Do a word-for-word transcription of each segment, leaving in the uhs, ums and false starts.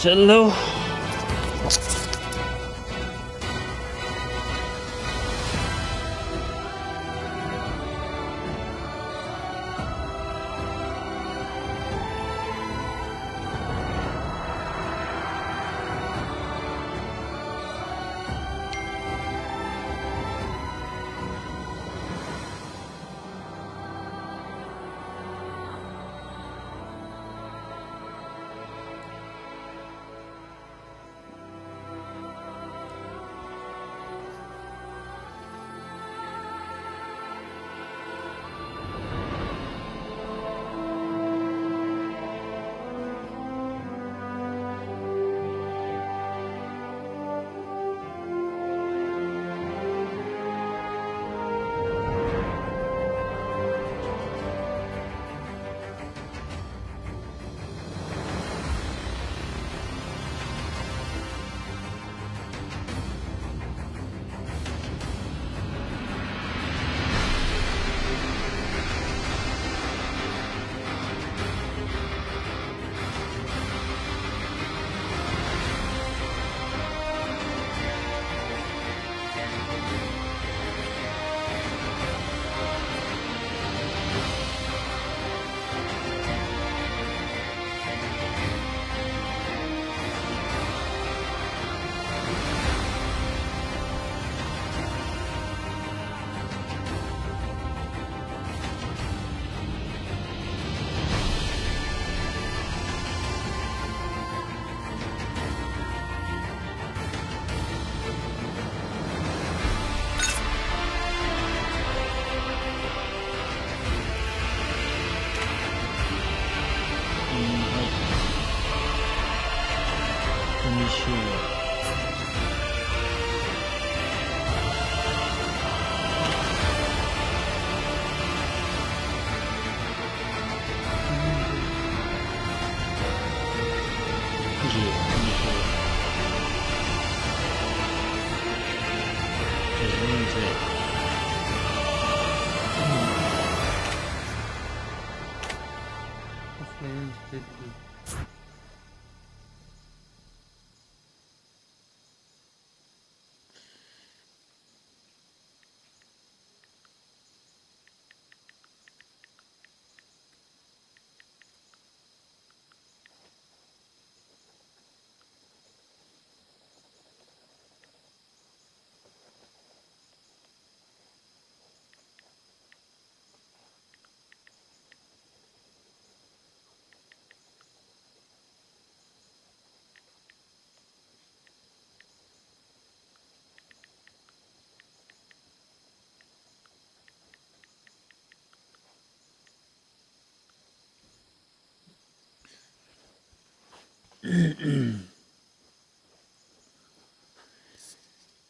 Hello.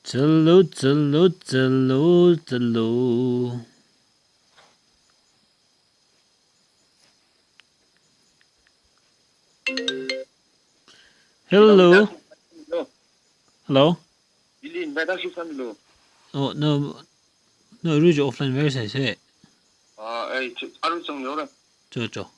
Chalo, chalo, chalo, chalo. Hello. Hello. Hello. Ili invite shi san lo. Oh, no, no, aruichi offline where is it? Ah, eh, chu-, aruichang lo ra. Cho, cho.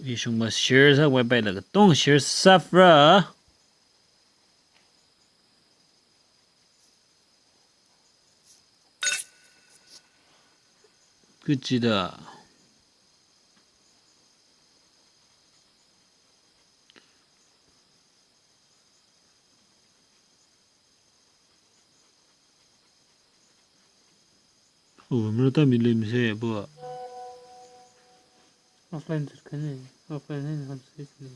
Ishungma share sāwui pailaga tong share sāra. Kuchida. Oh, mrata milim se, bo. Offline zirkani, offline ni ham se ni.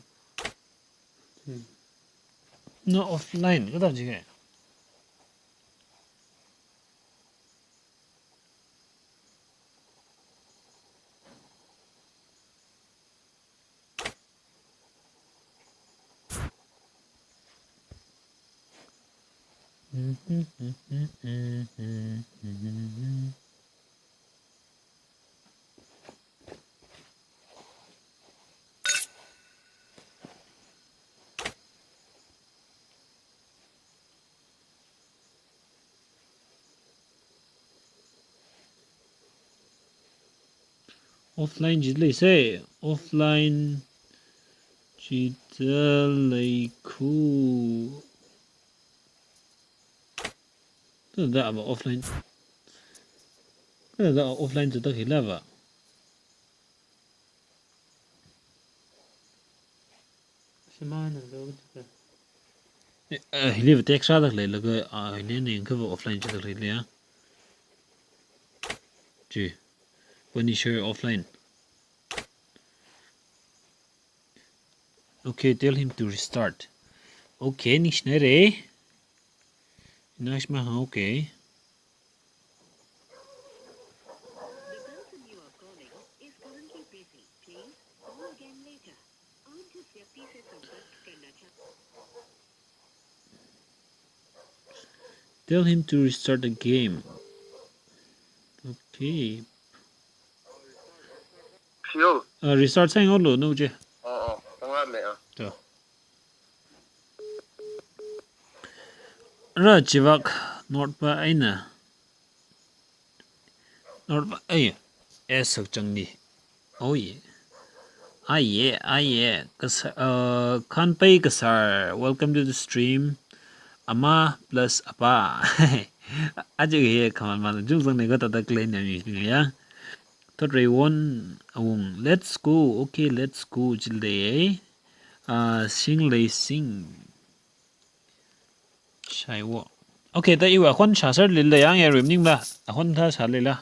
Hmm. No offline, kada jige. Offline jida leisai, offline jida leikhu. Thāda ava offline. Thāda offline jida khilava. Shimana lo jida. Eh, eh, hiliva text rāda leilaga, ah, hili ni khava offline jida leiliya. Ji. Punisher offline. Okay, tell him to restart. Okay, ningshina re. Ningshima, okay. The person you are calling is currently busy. Please call again later. आप जिस व्यक्ति से संपर्क करना चाहते Tell him to restart the game. Okay. Yo. Ah, restart sāngailo, no je. Oh, oh, tangam me, ah. To. Ra chivak not pa eina. Not pa, eh, eh, sakchang ni. Oh, yeah. Ai ye, ai ye. Kasa-, uh, Khanpei Kasar, welcome to the stream. Ama plus apa. Aja ye, kaman man, jung sang ne ko tata claim ya mi ya. Thot rei won awung. Let's go. Okay, let's go. Jilde. Ah, sing lei sing. Shaiwo. Okay, ta iwui akhon shāser leila yang yarui maningla. Akhon thā shā leila.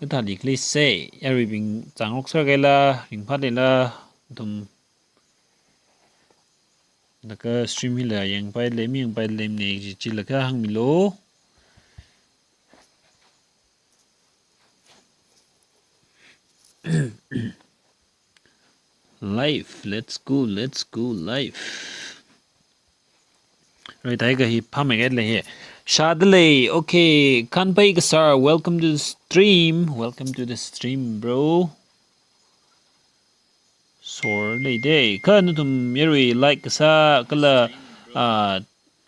Kathā likli se, yaruibing zangrok ser kaila, ringphā leila, nathum. Laga stream hila yangpai lei, mayangpai lei ne, chi, chilaga hāngmilo. Live, let's go, let's go, live. Right, tiger hi phamege le hi. Shāda lei, okay, Khanpei Kasar, welcome to the stream, welcome to the stream, bro. Sor lei de, kha nathum yarui like kasā, kala, ah,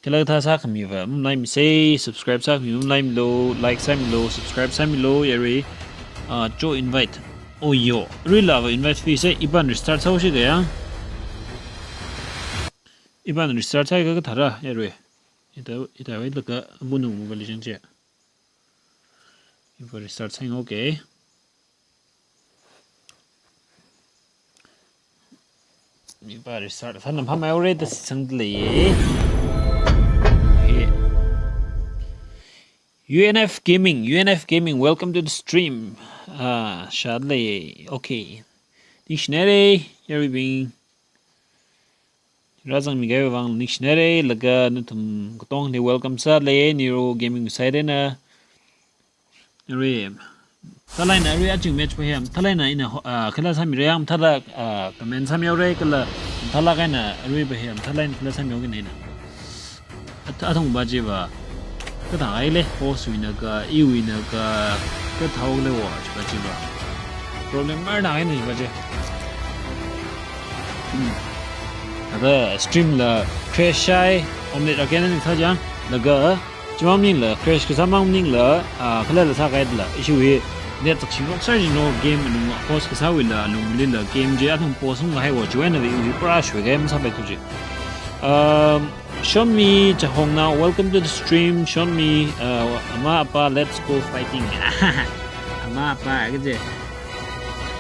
kala thā sākhami va, mlai mi se, subscribe sākhami, mlai milo, like sāmilo, subscribe sāmilo, yarui, ah, cho invite. Oh yo, rui lava invite fee se, iban restart sāo shi gaya. Iban restart sāi ka kathara, yarui. Ita, ita wai laga, bunu mu bali jang che. Iban restart sāi, okay. Iban restart. Fan nam phamai already sang lei. Okay. U N F Gaming, U N F Gaming, welcome to the stream. Ah, shāda lei. Okay. Ningshina re, yaruibing. Rāzangmi kahai vang ningshina re, laga nathum katonga ni welcome sā lei, Nero Gaming side na. Re, thālai na re aching match pa hiam, thālai na ina, ah, kala sāmi re hiam, thālai, ah, comment sāmi re, kala, thālai kaina re pa hiam, thālai na kala sāmi re na. At-, athong ba je ba. Kathā ai le, post wui na ka, iwui na ka, kathā le wa, chi ba je ba. Problem mar na ai na chi ba je. Hmm. Ada stream la crash shai, omlet again ni thā jang, laga, chimang maningla, crash kasā mang maningla, ah, kala la sākaida la, issue hi, net tak shingrok sā jino game alung, post kasāwui la, alungli la, game je athum post hung hai wa, chiwui na vi, vi pra shwe game sāpai tu je. Um, Shonmi Chahongna, welcome to the stream, Shonmi, uh, Ama Apa, let's go fighting. Ama Apa, kaje.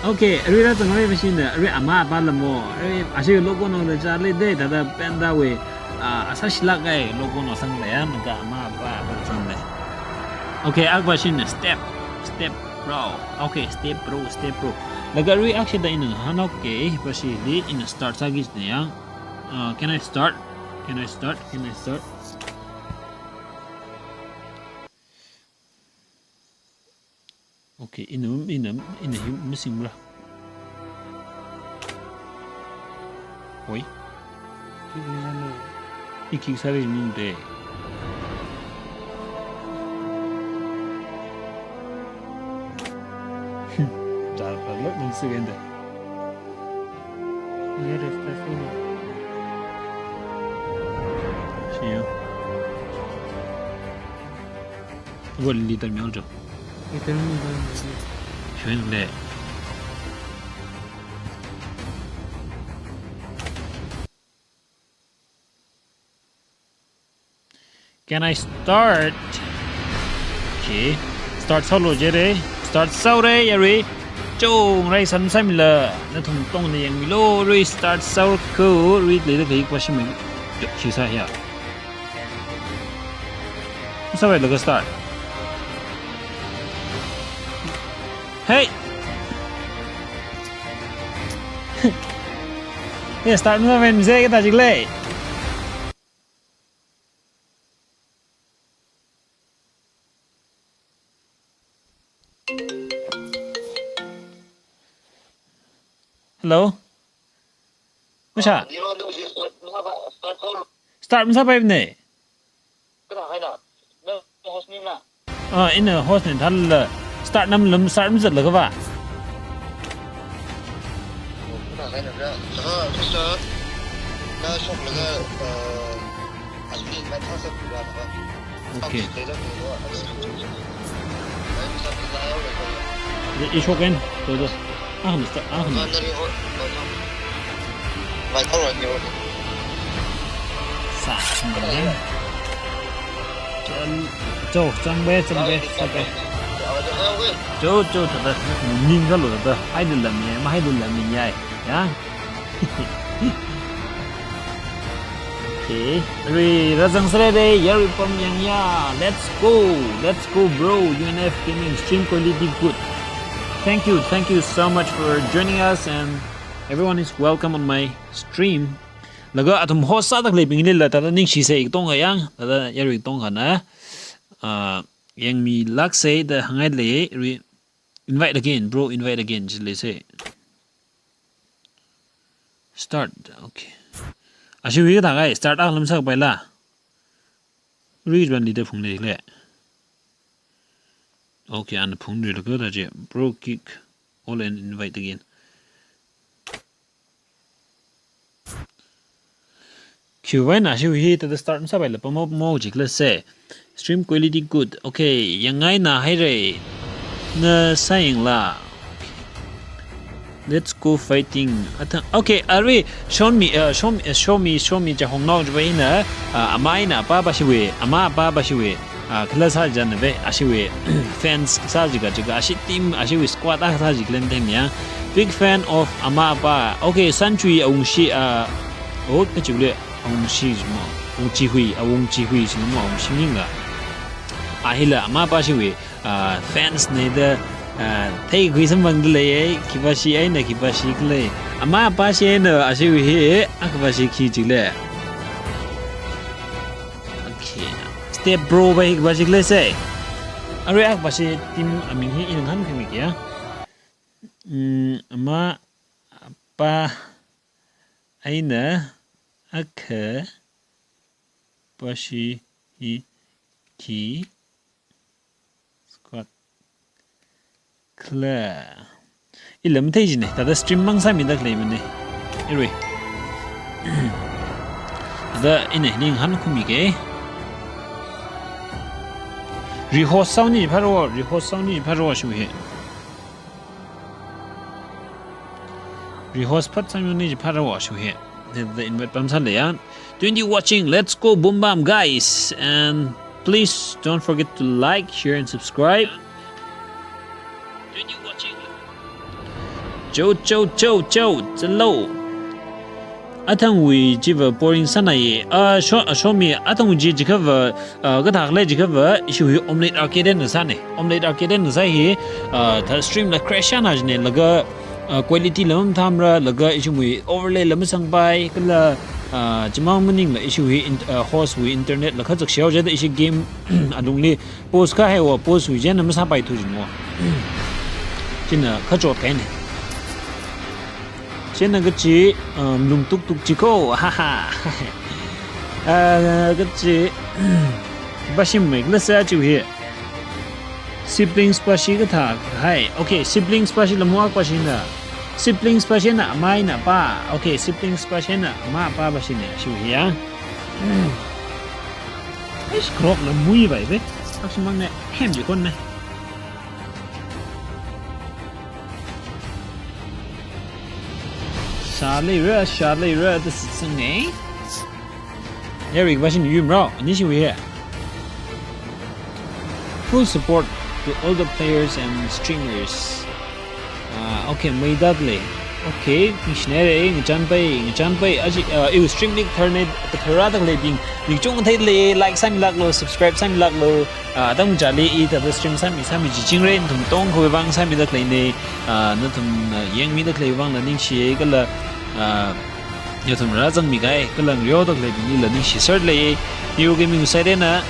Okay, arui rāzang re machine, arui Ama Apa lamo, arui ashi logo no le cha le de, thāda panda wui, ah, asā shilak ai logo no sang le ya, maka Ama Apa, apa sang le. Okay, ak machine step, step bro. Okay, step bro, step bro. Laga arui akshe da ina hān, okay, pashi li ina start sāki ne ya. Uh, can I start? Can I start? Can I start? Okay, ina, ina, ina hi missing bra. Oi. Kik ni ano. Iki sari ni de. Dar par lo nung si gende. Ni de sta si ni. Siya. Gol leader mi aljo. Leader mi aljo. Khuinle. Can I start? Okay. Start sālu jire. Start sāhaore, yarui. Chungrai san samla. Nathum tongda yangmilu, rui start sāhaoku, rui leida kayik pashimai. Chuk, shi sāya. Sāhailaga start. Hey! Hey, start masāpaimase kathā jikle. Hello? Masha? Start masāpaimane. Ah, ina host ni thālala start namlam, start mazatlakha va. Okay. I, ishok en, to to. Ah, mister, ah, mister. Sa, mister. Chang, cho, chang be, chang be, chang be. Cho, cho, thāda, ning kalo thāda, haida lamya, mahaida lamya, ya. Okay. Rui, rāzang sāre, yarui pamyang ya. Let's go. Let's go, bro. U N F Gaming stream quality good. Thank you. Thank you so much for joining us, and everyone is welcome on my stream. Laga athum host sāda khaleibinglila thāda ningshisa, ithum kayang, thāda yarui ithum kana, ah, yangmilāksa da hāngngaile, rui invite again, bro, invite again, jilesa. Start, okay. Ashiwui kathā kahai, start akha lam sāpaila. Rui ban leida phungli le. Okay, ana phungli le kathā je, bro, kick all and invite again. Khiwuivang ashiwui hi thāda start masāpaila pamo mo jikla se. Stream quality good. Okay, yangngaina haire. Na sāyangla. Let's go fighting. Athang, okay, arui, show me, uh, show me, uh, show me, show me, Jahongnao jiva ina, uh, ama ina apa pashiwui, ama apa pashiwui. Ah, kala sāchāna ve, ashiwui fans sā jiakha jiakha, ashi team, ashiwui squad akha sā jikha len themya. Big fan of ama apa. Okay, Sanchui awungshi, ah, oh, kachule, awungshi jimo, awungchihui, awungchihui jimo, awungshi ninga. Ahila ama apa shiwui, ah, fans ne da, ah, theikhui samphangda leiye, khipāshi eina khipāshi khalei. Ama apa shi eina ashiwui hi, ah, khipāshi khi jikle. Okay. Step Bro va hi khipāshi khalei se. Arui ah khipāshi team aming hi ina ngahānkhuimi kya. Mm, ama apa eina ah khipāshi hi khi squad khala. Ila mathei jine, thāda stream mang sāmida khaleimane. Arui. Thāda ina ning ngahānkhuimi ke. Rehost sāhaoni phāro, rehost sāhaoni phāro ashiwui hi. Rehost phat sāhaoni phāro ashiwui hi. The, the invite pamsāle ya. Twenty watching. Let's go, boom bam, guys. And please don't forget to like, share, and subscribe. Cho, cho, cho, cho, chalo. Athangwui jiva boring sānaiye. Ah, show, ah, show me. Athangwui ji jikhava, ah, kathā khalei jikhava, ishiwui Omlet Arcade na sāne. Omlet Arcade na sā hi, ah, thāda stream la crash sāna jine, laga, ah, quality la mathāmara, laga ishiwui overlay la masangpai, kala, ah, chimang maningla ishiwui in-, ah, host wui internet la kazak shao jida ishi game alungli pause kahaiwa, pause wui jina masāpaithu jino. China kachot kahaine. China kachi, um, lungtuktuk chiko, haha. Ah, kachi, pashimai khala se chiwui hi. Siblings pashi kathā kahai. Okay, siblings pashi lamwak pashina. Siblings pashina ama eina apa. Okay, siblings pashina ama apa pashina ashiwui hi ya. Eish, Grok la muivai ve. Akshimangne, hem jikon ne. Shāleira, shāleira, this is Sung, eh? Here we go, Bashin Yum Rao, and this we here. Full support to all the players and streamers. Ah, okay, mai dat le. Okay, ningshinare, ngachan pai, ngachan pai. Aji, ah, iwui stream link thar ne, thar rāda khaleibing. Mik chung thei le, like sāmilāklu, subscribe sāmilāklu. Ah, atam chili ithāda stream sāmi, sāmi chichingra, nathum tongkhawui vang sāmida khaleina. Ah, nathum, ah, yangmida khaleiwui vangla ningshiya kala, ah, nathum rāzangmi kahai, kala ngareo da khaleibinglila ningshi sārle. Hero Gaming side eina,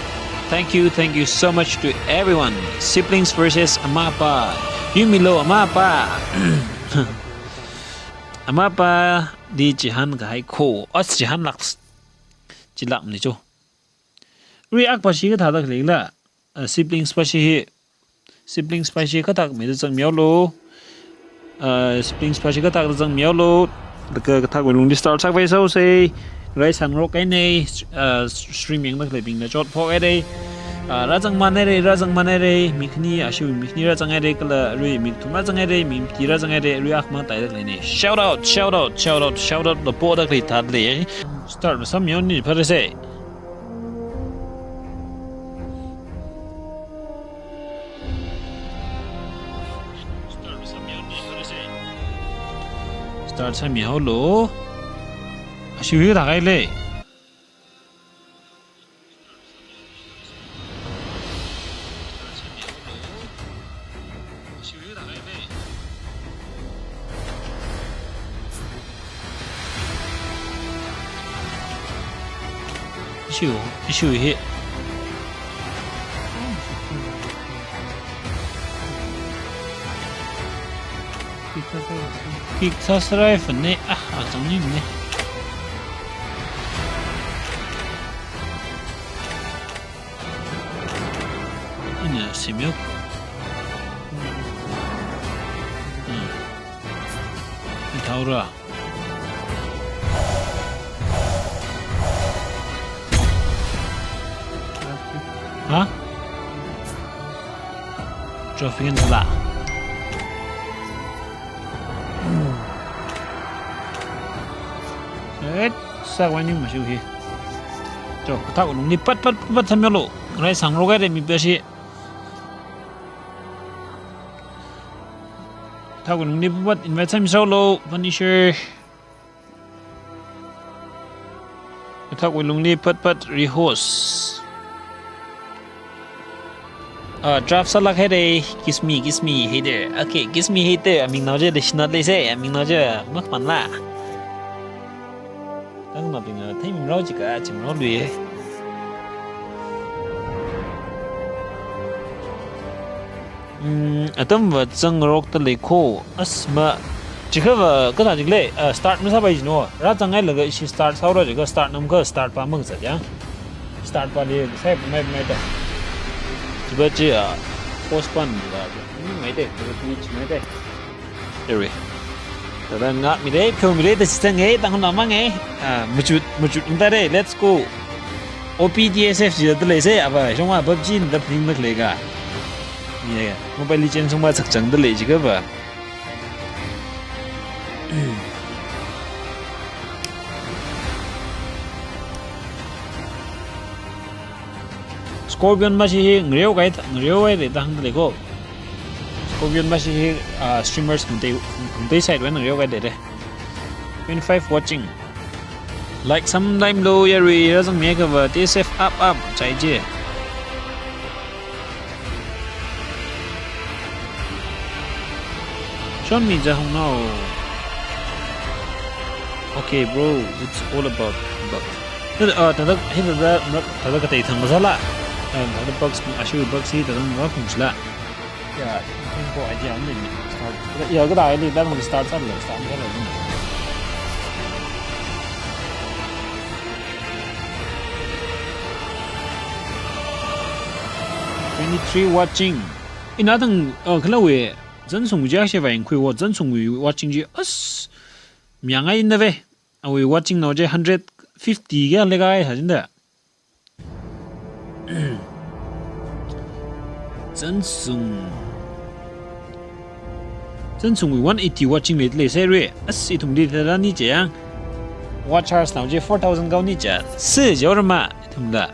thank you, thank you so much to everyone. Siblings versus Amapa. Yumilo Amapa. Amapa di chihān kahai kho. As chihānlāk. Chilākmana cho. React pa shi kathāda khaleila. Ah, siblings pa shi hi. Siblings pa shi kathak mida zangmihaolu. Ah, siblings pa shi kathakda zangmihaolu. Laga kathakwui lungli start sākhavai sāhaosa. Rai sangrok eina, ah, stream yangda khaleibingna chotphok haira. Ah, rāzangmānhaira, rāzangmānhaira. Mi khani, ashiwui mi khani rāzanghaira, kala arui mi kathum rāzanghaira, mi mati rāzanghaira, arui akhamang taida khaleina. Shout out, shout out, shout out, shout out, lapoda khalei thāda lei. Start masāmihaoni pharase. Start sāmihaolu. Ashiwui thākhaile. Issue, issue hi. Pickaxe rifle ne, ah, azang ni ne. Ina semyo. Hmm. Ina thaora. Ha? Trophy nala. Set, sākhavai ning mashu hi. Cho, kathak lungli pat pat pat sāmihaolu. Rai sangrok haira mi pa shi. Kathak lungli pat pat invite sāmihaolu, Punisher. Kathak lungli pat pat rehost. Ah, draft sālāk haira, kiss me, kiss me hater. Okay, kiss me hater, amingnao chi leishinat leise, amingnao chi makmānla. Tangnaobingna theimimrao jiakha chimrao lui. Hmm, atamva zangrokta lei kho. As ma, jiakhava kathā jikle, ah, start masāpai jino. Rāzanghailaga ishi start sāhaora jiakha start namkha start pa makazat ya. Start pali sāpamei pamei da. Chiva chi, ah, postpone la. Hmm, maida, chiva chi maida. Ere. Thāda ngākmira, pheomira, da shitsanga, Tangkhul amang e. Ah, machut, machut ungtare, let's go. O P T S F jida leise, ava, shongva PUBG da phaning makhalei ka. Yeah, Mobile Legends shongva chakchangda lei jiakhava. Scorpion mashi hi ngareo kahai, ngareo haira da hāngda lei kho. Scorpion mashi hi, ah, streamers khangatei, khangatei side wui eina ngareo kahai haira. Twenty-five watching. Like sometime lo yarui, rāzangmi khava, T S F up up, chai je. Shonmi jahong nao. Okay, bro, it's all about bug. Thāda, ah, thāda, hi thāda, thāda katei thang masāla. Ah, thāda bugs, ashiwui bugs hi thāda maphungshila. Ya, info idea am ni start. Ya, kathāli, thāda start sāla, start sāla. Twenty-three watching. Ina thang, uh, khalawui, Zansung ji ashi vang khui wo, Zansungwui watching ji, as, mayāngai na ve. Awui watching nao ji hundred fifty kayā leikahai sāchingda. Zansung. Zanchungwui one eighty watt chingmeida lei sāhaira. As ithumli thāda ni chiyang. Watt charge nao chi four thousand kao ni chiya. Si jaora ma ithumla.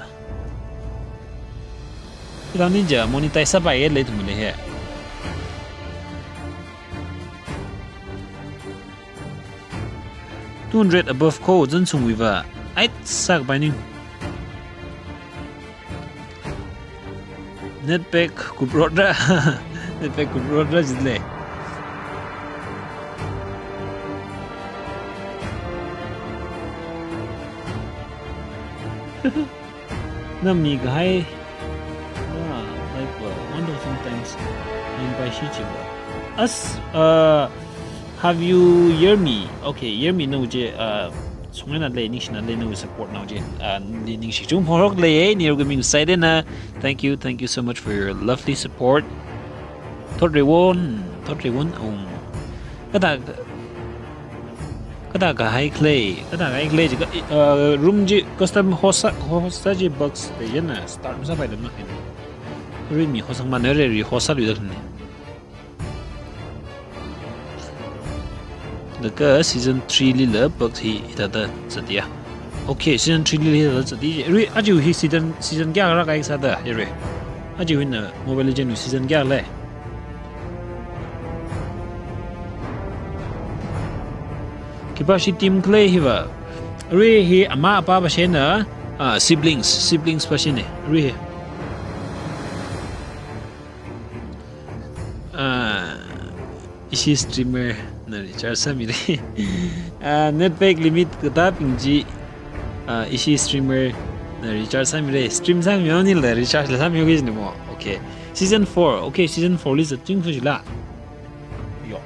Ithum ni chiya monetize sāpaiya lei ithumli hi. Two hundred above ko zanchungwui va. Ait sākapai ning. Net pack kuprot ra. Net pack kuprot ra jilei. Nami kahai. Ah, like, uh, one thousand times. Ningpai shi chiva. As, uh, have you hear me? Okay, hear me no je, uh, sungena lei, ningshina lei, no support nao je, uh, li ningshi chung phorok lei, eh, ni rukming saidena. Thank you, thank you so much for your lovely support. Thot rewon, thot rewon, um. Kada, kada kahai khalei, kada kahai khalei, jika, uh, room ji custom host sā, host sā ji bugs lei jina, start masāpai dam na khaini. Rui mi host sāngmana re, re host sāluida khaini. Laga season three lila bugs hi hithāda zatiya. Okay, season three lila hithāda zati. Rui, aja hi season, season kayākha rākahai sāda, rui. Aja hina Mobile Legend season kayākha lei. Khipāshi team khalei hiva. Rui hi ama apa pashina, ah, siblings, siblings pashina. Rui hi. Ah, ishi streamer na recharge sāmira. Ah, net pack limit katābing chi. Ah, ishi streamer na recharge sāmira. Stream sāmihaonila recharge la sāmihaoki jina mo. Okay. Season four. Okay, season four li zatching fu jila. Yo.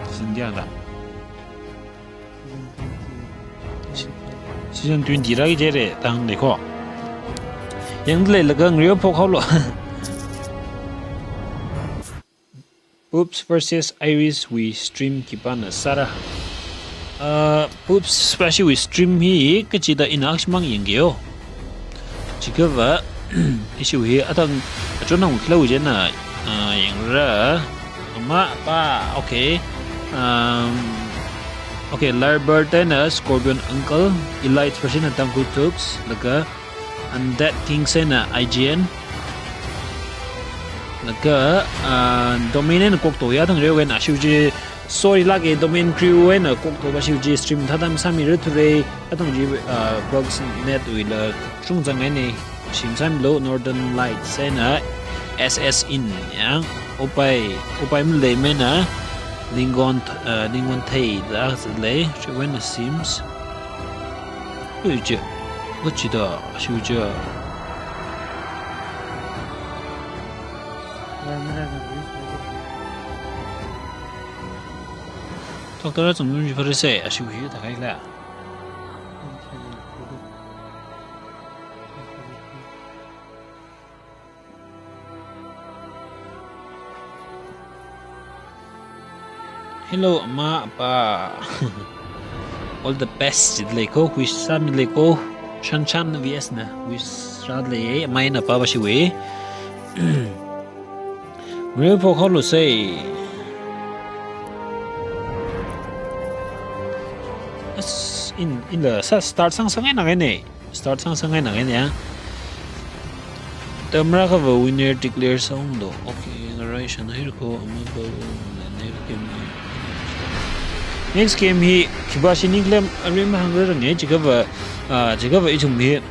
Season kayākha? Season twenty rāki jira, tang lei ko. Yangda leilaga ngriyo phok haolo. Poops versus Iris wui stream khipāna sāra. Uh, Poops pashiwui stream hi kachida ina akshimang yangkeo. Chiakha va, ishiwui hi atang achon nang khalei jina, uh, yangra. Ama apa, okay. Um, okay, Larbert eina Scorpion Uncle, Elite pashina Tangkhul Tooks, laga Undead Kings eina I G N. Laga, ah, Domain eina kokto ya thang reo eina ashiu ji. Sorry lake Domain Crew eina kokto ba shiu ji stream thāda masāmira thura. Athang ji, ah, bugs net wuila shungzang eina. Shim sāmilu Northern Lights eina S S in ya. Opai, opai mlei mena. Lingon, ah, Lingon Thei da lei. Shi wena Sims. Ui, je. Wachida, ashiu je. Doctor Zhong Yunji Pharisee, ashiu hi thākahai la. Hello, ama apa. All the best, jida lei ko, wish sāmida lei ko. Shan Shan V S na, wish rāda lei, ama eina apa ba shiwui. Ngriyo phok haolo sei. As in, in the sa-, start sāngasakngai na ngai ne. Start sāngasakngai na ngai ne ya. Tamra kava winner declare sāunglu. Okay, ngarai shanhai ko, ama ba, next game. Next game hi, khipāshi ning lem, arui mahāngra ngai, chiakha va, ah, chiakha va ithum hi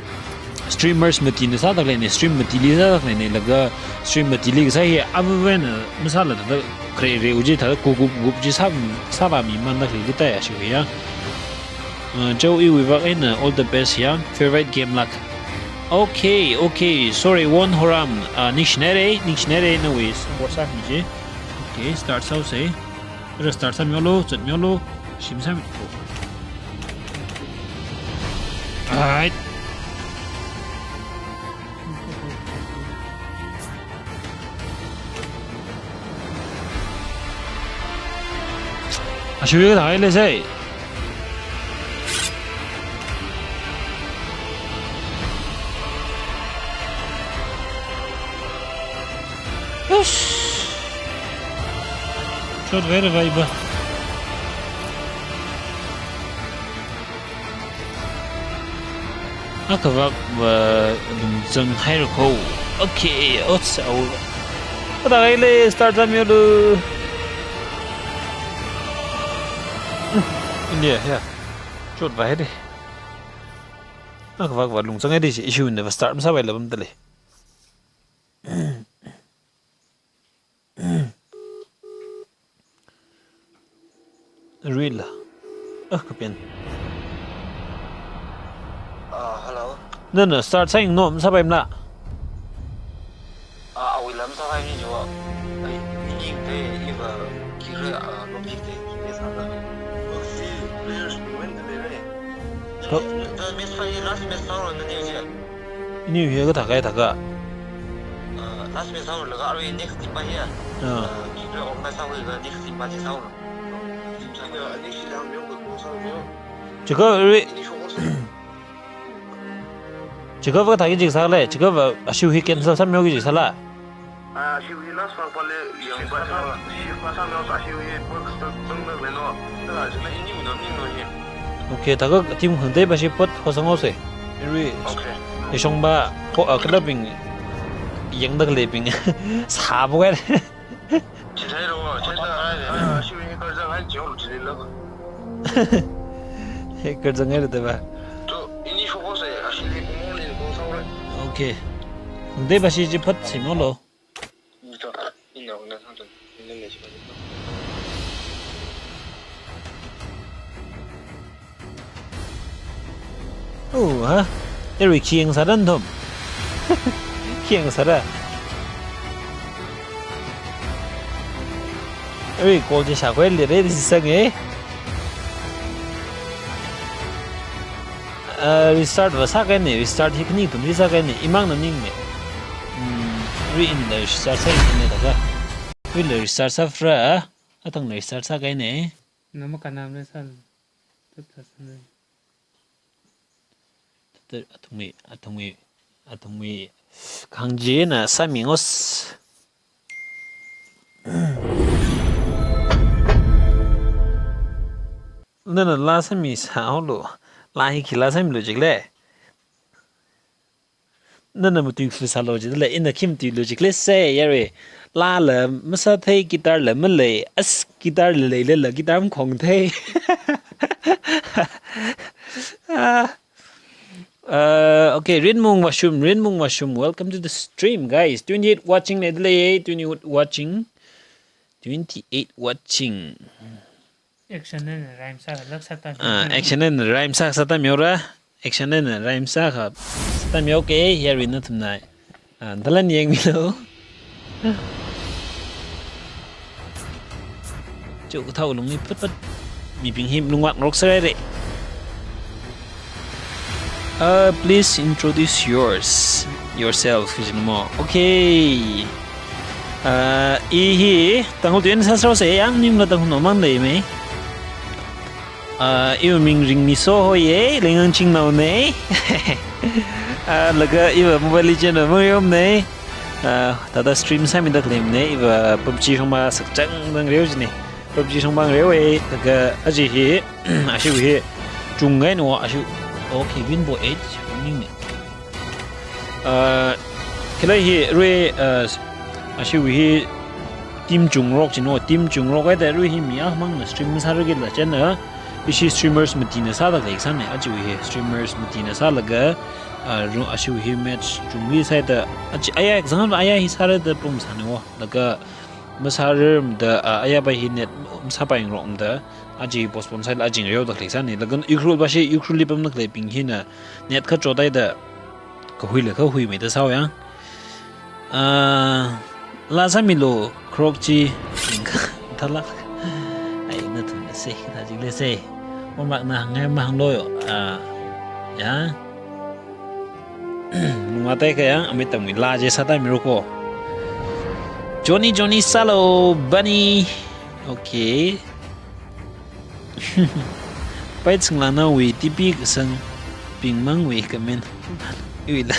streamers matina sāda lei ne, stream matili sāda lei ne, laga stream matili kasā hi, avāvana masāla thāda, khare re uji thāda, kukup kup ji sā, sāvāmi manda lei, litai ashiu ya. Uh, Joe iwui vak eina all the best ya. Favorite game lak. Okay, okay. Sorry, Won Horam. Uh, ningshinaira, ningshinaira nawui support sāmi ji. Okay, start sāusei. Restart sāmihaolo, zatmihaolo. Shim sāmi. Alright. Shuya thai le sai. Yes. Shot very vibe. Akhavak va lungzang haira ko. Okay, ots au. Pada kai le start sāmilu. India, ya. Shot vai de. Akhavak va lungzang hai de issue ne va start masāpai la bam tale. Rui la. Ah, kapen. Ah, hello. Nana start sāyanglu, masāpaimala? Ah, awui lam sāpai ni jo. Ai, ini te, iva, kira, ah, lobby te, kira sāda. Proxy players win the day. Pro- The match five, last match sāra na ni je. Ini hi kathā kai thā ka. Ah, last match sāra laga arui next team pa ya. Ah. Ah, kira organize sāra laga next team pa ji sāra. Team sāra, next team sāra, next team sāra. Chika arui. Ini show ko. Chika va thāki jik sāle, chika va ashiu hi cancel sāmilu ki jik sāla. Ah, ashiu hi last round pa le, yang pa sāla, ashiu pa sāmilu, ashiu hi box tang tang le no. Tala jina ini unam ni no hi. Okay, thāka team khangatei pa shi pot ho sāngaose. Arui. Okay. Ishong ba ho, ah, club bing yangda khalei bing. Sābo kai. Chithei lo, chithei lo, ah, ashiu hi kazang hai jiong chili lo. He kazang hai lo de ba. To, ini show ko se, ashiu hi kumong ni ko sāra. Okay. Khangatei pa shi chi pot sāmilu. To, ina na thang thang, ina na shi pa. Oh, ha? Arui khi yang sāda nathum. Khi yang sāda. Arui call chi shākhuili ready sānge. Ah, restart va sākahaine, restart hi khani ithum hi sākahaine, imang na ning ne. Hmm, arui ina restart sākahaine thāka. Arui la restart sāphara, athang la restart sākahaine. Nama kanam le sān. Tut sān le. Tut, athumwui, athumwui, athumwui khangajina sāmi ngos. Nana laa sāmi sāhaolu, laa hi khi laa sāmilu jikle. Nana matuilu sālu jikle, ina khi matuilu jikle se, yarui. Laa la masāthei, guitar la malei, as guitar la leilala, guitar makhongthei. Ah. Uh, okay, Rinmung Washum, Rinmung Washum, welcome to the stream, guys. Twenty-eight watching leidalei, twenty-eight watching. Twenty-eight watching. Action eina rhyme sā lak sāta. Ah, action eina rhyme sā sāta miora. Action eina rhyme sākha sāta mio ke, here we nathumna. Ah, dalan yangmilu. Chu kathā lungli phat phat mibing hi lungvak ngarok sārai re. Uh, please introduce yours, yourself, kajina mo. Okay. Uh, i hi Tangkhul tui eina sāsāra se, yang ning la Tangkhul no mang lei me. Uh, iwui ming Ringmiso hoye, Leingang Chingnao ne. Uh, laga iva Mobile Legend va mayom ne. Uh, thāda stream sāmida khalei ne, iva PUBG shongma sakchang dang reo jine. PUBG shongma reo e, laga aja hi, ashiu hi, chungngai no, ashiu, okay, Winbo H, ning ne. Uh, khalei hi, rui, uh, ashiu hi, team chungrok jino, team chungrok ai da rui hi mi amang na stream sāra kila china, ishi streamers matina sāda khalei sāne, aja hi, streamers matina sālaga, uh, ru-, ashiu hi match chungli sāda, aja, aya example, aya hi sāra da pum sāne wo, laga, masārar mada, ah, aya pa hi net masāpai ngarok mada, aja hi postpone sāla aja ngareo da khalei sāne. Laga Ukhrul pa shi Ukhrul li pamda khaleibing hina net kachot ai da kahui la kahui meida sāo yang. Ah, laa sāmilu kharok chi, thalak. Ai, nathumna se, kathā jikle se. Mamakna hāngngai mahānglu yo. Ah, ya. Nunga tai kaya, amit tamwui laa chi sāta miru ko. Johnny, Johnny, sālu, Bunny. Okay. Pai Singlanao wui T P kasang pingmang wui comment. Iwui la.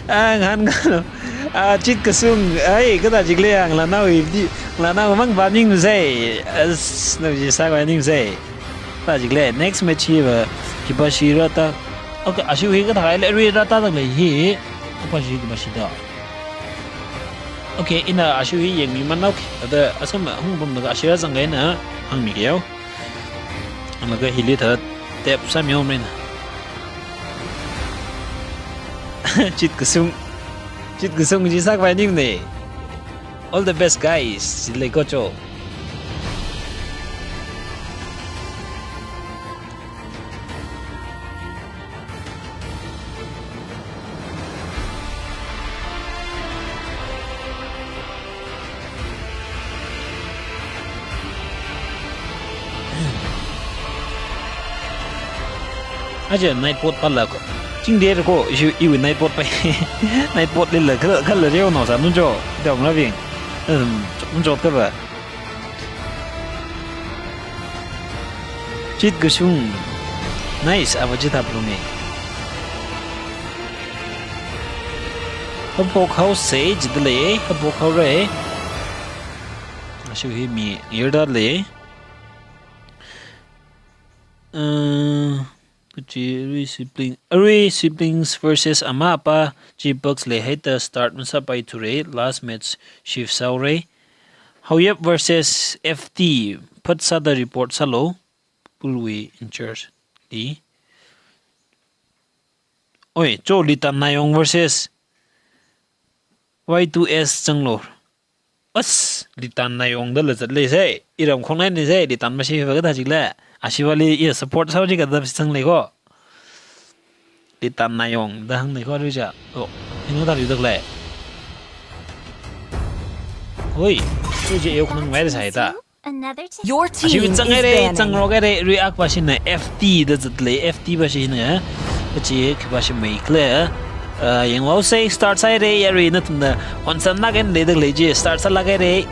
Ah, ngan ngan. Ah, Chit Kasung. Ai, kada jik le ang lanao wui di. Lanao mang ba ning sai. As, no ji sa ba ning sai. Kada jik le. Next match hi ba. Khipāshi rāta. Okay, ashi hi kathā le rāta da le hi. Khipāshi, khipāshi da. Okay, ina ashi hi yangmi manao. Ada asam hung bum da ashi rāzang ga ina. Hāngmi keo. Laga hili thāda tap sāmihaomeina. Chit Kasung. Chit Kasung ji sākhavai ning ne. All the best, guys. Jilei ko cho. Aja Nightbot pala ko. Chingder ko, ishi iwui Nightbot pai. Nightbot lila kala, kala reo no sa nunjo. Dong raving. Um, nunjo kaba. Chit Kasung. Nice, ava chithā plunge. Haphok haosei jidalei, haphok haorei. Ashi hi mi yirda lei. Uh, kachi Arui sibling, Arui siblings versus ama apa chi Bucks leihaida start masāpaithura, last match shift sāhaora. Haoyep versus F T, phat sāda report sālu, pool wui in charge li. Oi, cho Litan Nayong versus Y two S zanglu. As, Litan Nayong dala zatlei sai. Iram khongnai ni sai, Litan mashi va kathā jik le. Ashi vali iya support sāhaoji kathā zang lei ko. Litan Nayong da hāngnei ko rija. Oh, hina da ri dak lei. Oi, rija eu khongnai da sai ta. Another team. Your team is banning. Ashi zang ai re, zang rok ai re, Arui ak ba shina F T da zatlei, F T ba shina. Kachi, khipāshi mai kle. Uh, yanghaosei, start sāhaira, yarui nathumna. Honsam nak en le dak lei ji, start sālak ai re.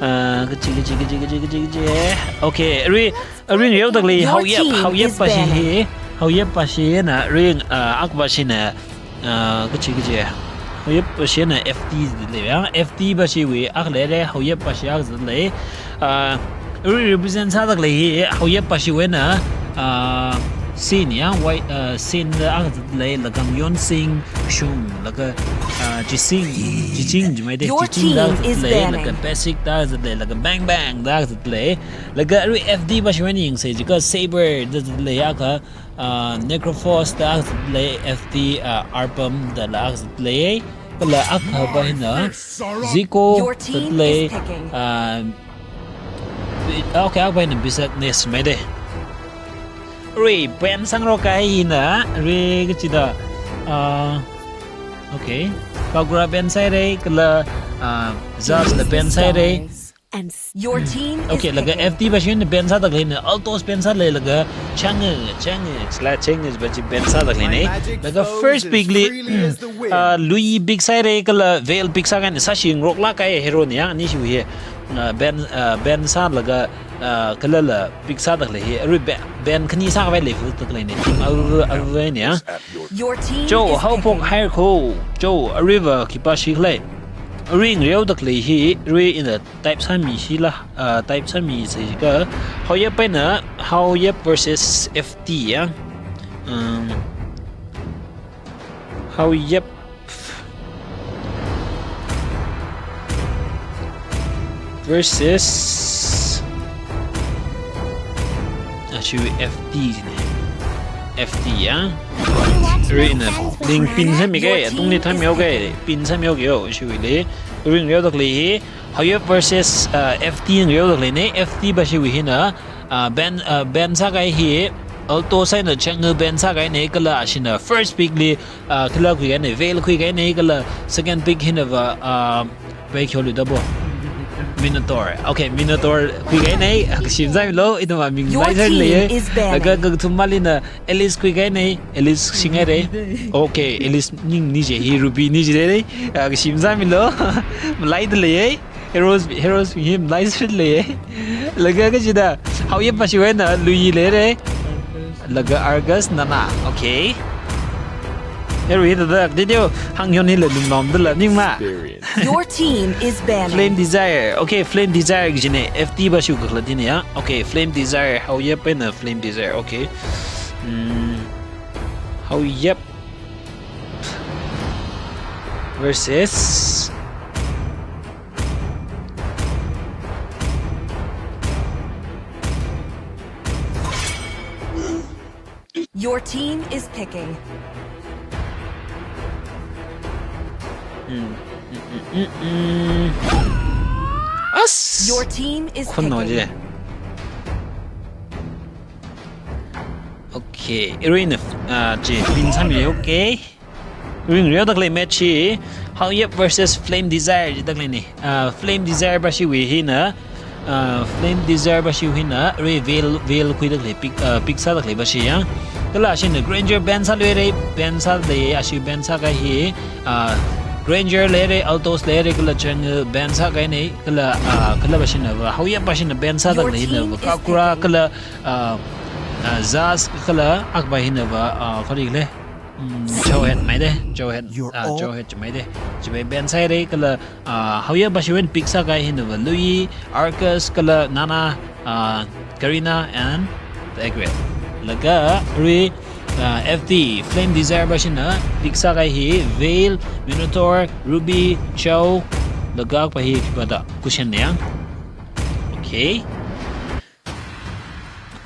Uh, kachi, kachi, kachi. Okay, Arui, Arui ngayao dak lei, Haoyep, Haoyep ba shi hi. Haoyep ba shina, Arui, uh, ak ba shina. Ah, kachi kachi. Haoyep ba shina F T lei ya. F T ba shiwui ak lei re, Haoyep ba shi ak zat lei. Ah, Arui represent sāda lei hi, Haoyep ba shiwui na, ah, Sin ya, wai, ah, Sin da ak zat lei, laga Myon Sing, Shung, laga, ah, Jising, Jiching, jimai de, Jiching da zat lei, laga Basic da zat lei, laga Bang Bang da zat lei. Laga Arui F T ba shiwui na yangsa jikha Saber da zat lei ya kha, ah, Necrophos da ak zat lei, F T, ah, Arpam dala ak zat lei, kala ak ba hina, Zico zat lei, ah, okay, ak ba hina Bizaxness mai de. Arui, ban sāngarok kahai hina, Arui kachi da, ah, okay, Kagura ban sāhaira, kala, ah, Zaz la ban sāhaira. And s- your team is picking. Okay, laga F T ba shina ban sāda lei na, Altos ban sā lei laga Chang'e, Chang'e, sila Chang'e ba chi ban sāda lei na. Laga first pick li, ah, Lui pick sāhaira kala Veil pick sākahai na, sāshingarok lak kahai hero ni ya, ani shiwui hi. Ah, ban, ah, ban sālaga, ah, kala la pick sāda lei hi. Arui ba-, ban khani sākhavai lei fu tak lei na. Team ava, ava ni ya. Your team is picking. Cho, Haophok hai ko. Cho, Arui va khipāshi khalei. Arui ngayao dak lei hi, Arui in the type sāmi shila, ah, type sāmi sai jikha, Haoyep eina, Haoyep versus F T ya. Um, Haoyep versus, ah, shi F T ne. F T ya. Arui na, ling pin sāmi kei, atungli thamyao kei, pin sāmyao kei yo, shiwui lei. Arui ngayao dak lei hi, Haoyep versus, uh, F T ngayao dak lei na, F T ba shiwui hina, uh, ban, uh, ban sākahai hi, Altos eina Chang'e ban sākahai na, kala ashina first pick li, uh, kala khuikahai na, Veil khuikahai na, kala second pick hina va, uh, Bai kyo lu da bo. Minotaur. Okay, Minotaur khuikahai na, kashim sāmilu, ithum aming mai sālei. Your team is banning. Laga kakathuma lina, Elise khuikahai na, Elise singhaira. Okay, Elise ning ni je hi Ruby ni je re. Ah, kashim sāmilu. Malai da lei. Heroes, heroes hi nice fit lei. Laga kachida, Haoyep pashiwui eina Lui leira. Laga Argus, Nana. Okay. Hero hi thāda, detail hāngyon hila lumlom dala ningma. Your team is banned. Flame Desire. Okay, Flame Desire kajina. F T pashiwui kakhalatna ya. Okay, Flame Desire. Haoyep eina Flame Desire. Okay. Hmm. Haoyep versus Your team is picking. Hmm. Hmm, hmm, hmm, hmm. As! Your team is picking. Khun no je. Okay, iruina, ah, je, pin sāmi, okay. Ring reoda khalei match hi Haoyep versus Flame Desire jida khaleina. Ah, Flame Desire pashiwui hina, ah, Flame Desire pashiwui hina, arui Veil, Veil khuida khalei, pick, ah, pick sāda khalei pashi ya. Kala ashina Granger ban sāluira, ban sālei, ashi ban sākahai hi, ah, Granger leira, Altos leira, kala Jungle ban sākahaina, kala, ah, kala pashina va, Haoyep pashina ban sāda khaleina va, Kakura, kala, ah, ah, Zas, kala, akpa hina va, ah, kali le. Hmm, Jawhead maida, Jawhead, ah, Jawhead chi maida. Chiwui ban sāhaira kala, ah, Haoyep pashiwui eina pick sākahai hina va Lui, Argus kala Nana, ah, Karina and Tigreal. Laga arui, ah, F T, Flame Desire pashina pick sākahai hi Veil, Minotaur, Ruby, Chou, laga akpa hi khipā da, Kushen ne ya. Okay.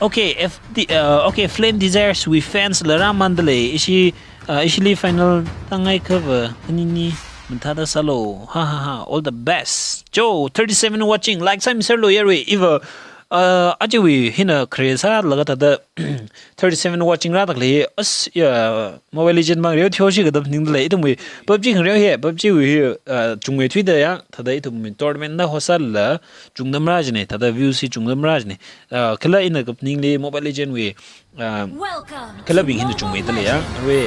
Okay, F D, uh, okay, Flame Desires wui fans la rāmānda lei, ishi, uh, ishili final tāngai kava, anini, mathāda sālu, ha ha ha, all the best. Jo, thirty-seven watching, like sāmiserlu yarui, iva, uh, ajawui hina khare sālaga thāda, thirty-seven watching rāda khalei, as, ya, Mobile Legend mang reo thio shi kadam ningda lei, ithumwui, PUBG khangareo hi, PUBG wui hi, uh, chungmeithuida ya, thāda ithumwui tournament na host sālala, chungda marā jina, thāda views hi chungda marā jina. Ah, kala ina kaphaningli Mobile Legend wui, ah, kalabing hina chungmeida lei ya, arui,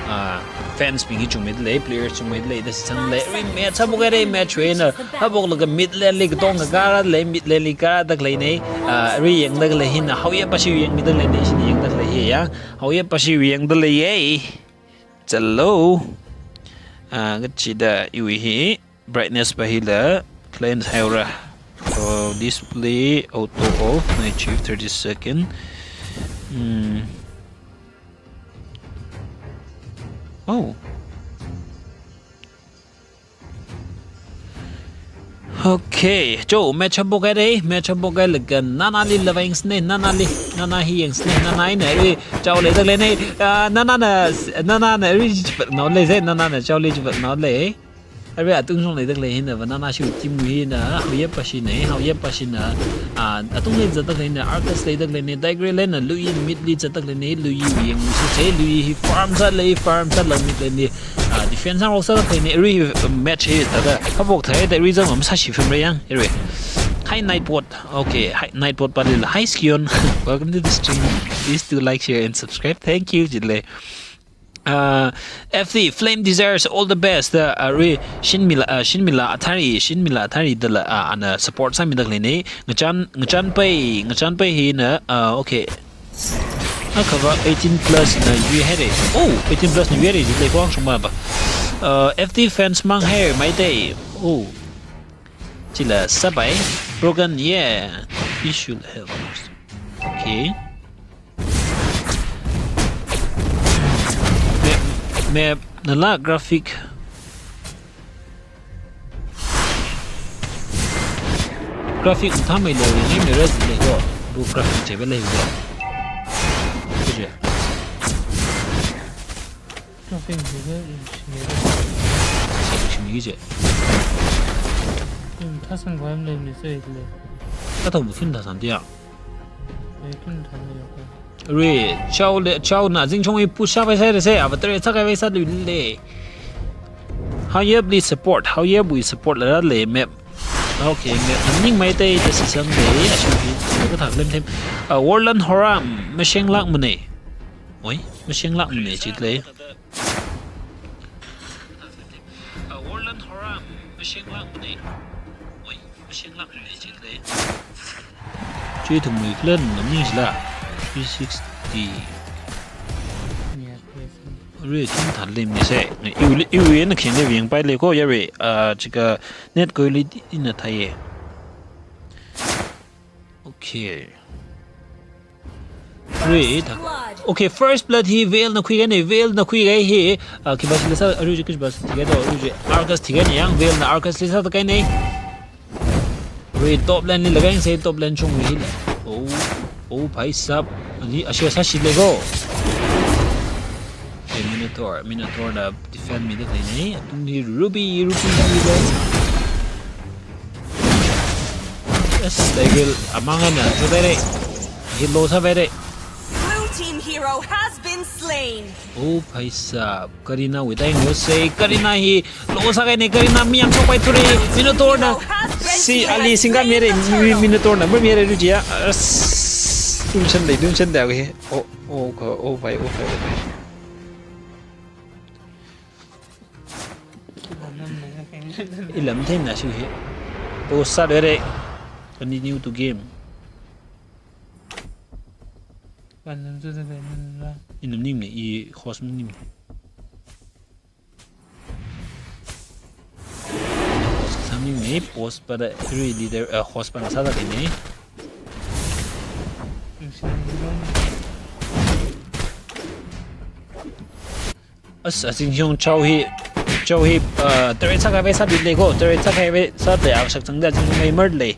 ah, fans bing hi chungmeida lei, players chungmeida lei, da season lei, arui match haophok haira, match wui eina, haophoklaga mid lane li katong kakā rāda lei, mid lane li kāda khaleina, ah, arui yangda khalei hina, Haoyep pashi yangmida khaleina, ishina yangda khalei hi ya, Haoyep pashi yangda leiya. Chalo. Ah, kachida iwui hi. Brightness pa hila cleanse haira. So display auto off, night shift thirty second. Hmm. Oh. Okay, jo, match haophok haira, match haophok hailaga Nana li lava yangsāna, Nana li, Nana hi yangsāna, Nana ina arui Chou leida khaleina, ah, Nana na, Nana na arui chipatnao lei se, Nana na Chou li chipatnao lei. Arui atung shong leida khalei hina va Nana shiwui team wui hina, Haoyep pashina, Haoyep pashina, ah, atung lei zatda khaleina, Arcus leida khaleina, Tigreal eina Lui mid li zatda khaleina, Lui wui yangluisei, Lui hi farm sālei, farm sālaga mid lane li, ah, defense hāngrok sāda khaleina, arui hi, um, match hi thāda haophok thāda, arui zam sāshi film rei yang, arui. Hi Nightbot, okay, hi Nightbot palila, hi Skion, welcome to the stream, please do like, share and subscribe, thank you, jilei. Uh, F C Flame Desires, all the best. Uh, arui Shinmila, uh, Shinmila Athari, Shinmila Athari dala, uh, ana support sāmida khaleina. Ngachan, Ngachan Pai, Ngachan Pai hina, uh, okay. Akhava eighteen plus na yuihaira. Oh, eighteen plus na yuihaira, jilei khuang shungba ba. Uh, F T fans mang haira, maida. Oh. Chila sabai. Broken, yeah. You should help. Okay. Map, map, nala graphic. Graphic mathāmeilo, ringmeira jilei ko. Bu graphic cheba lei ko. Kuje. Graphic cheba, ringmeira. Shimi je. Hmm, thasang ko em lei mi se le. Kathā bu khim thasang dia. Eh, khim thasang ya ko. Arui, Chou le, Chou na zingchong i push up sāhaira se, ava tare sākahai sālui lei. Haoyep li support, Haoyep wui support la rālei map. Okay, map ning maida, da season lei, ashi hi, kathā lem them. Uh, Warland Horam, mashenglākmana. Oi, mashenglākmana, jilei. Uh, Warland Horam, mashenglākmana. Oi. Chi thumwui clan nam ningshila. Three sixty. Arui thum than lemni se. Iwui, iwui na khen de yangpaile ko yarui. Ah, chika net quality na thaiye. Okay. Arui ta. Okay, first blood hi Vale na khuikahaine, Vale na khuikahai hi. Ah, khipā shila sā, arui chi khipā shila sāda, arui chi Arcus thikahaine, yang Vale na Arcus li sāda kahaine. Arui top lane li lāka yangse, top lane chungwui hila. Oh, oh, bhai sahab. Ani, ashi sāshile ko. Okay, Minotaur, Minotaur na defend mida kahaine. Atungli Ruby, Ruby, Ruby. Yes, Tigreal amang eina chothaire. Hit low sāpaire. Blue team hero has been slain. Oh, bhai sahab. Karina wui dai ngose. Karina hi low sākahaine. Karina mi yangshokpaithura. Minotaur na. Si ali singkāmire. Mi-, Minotaur na. Mire rujiya. As. Tumshan lei, tumshan da ke. Oh, oh, oh, bhai, oh, bhai, oh, bhai. Ilam themna shi hi. Pause sāluire. Continue to game. Inam nimne, i host nimne. Host nimne, pause pada arui leader, eh, host pana sāda kahaine. As, Azingyong Chao hi, Chao hi, uh, turret sākahai sābit lei ko, turret sākahai sāda, a shakzangda Azingyong mai mar lei.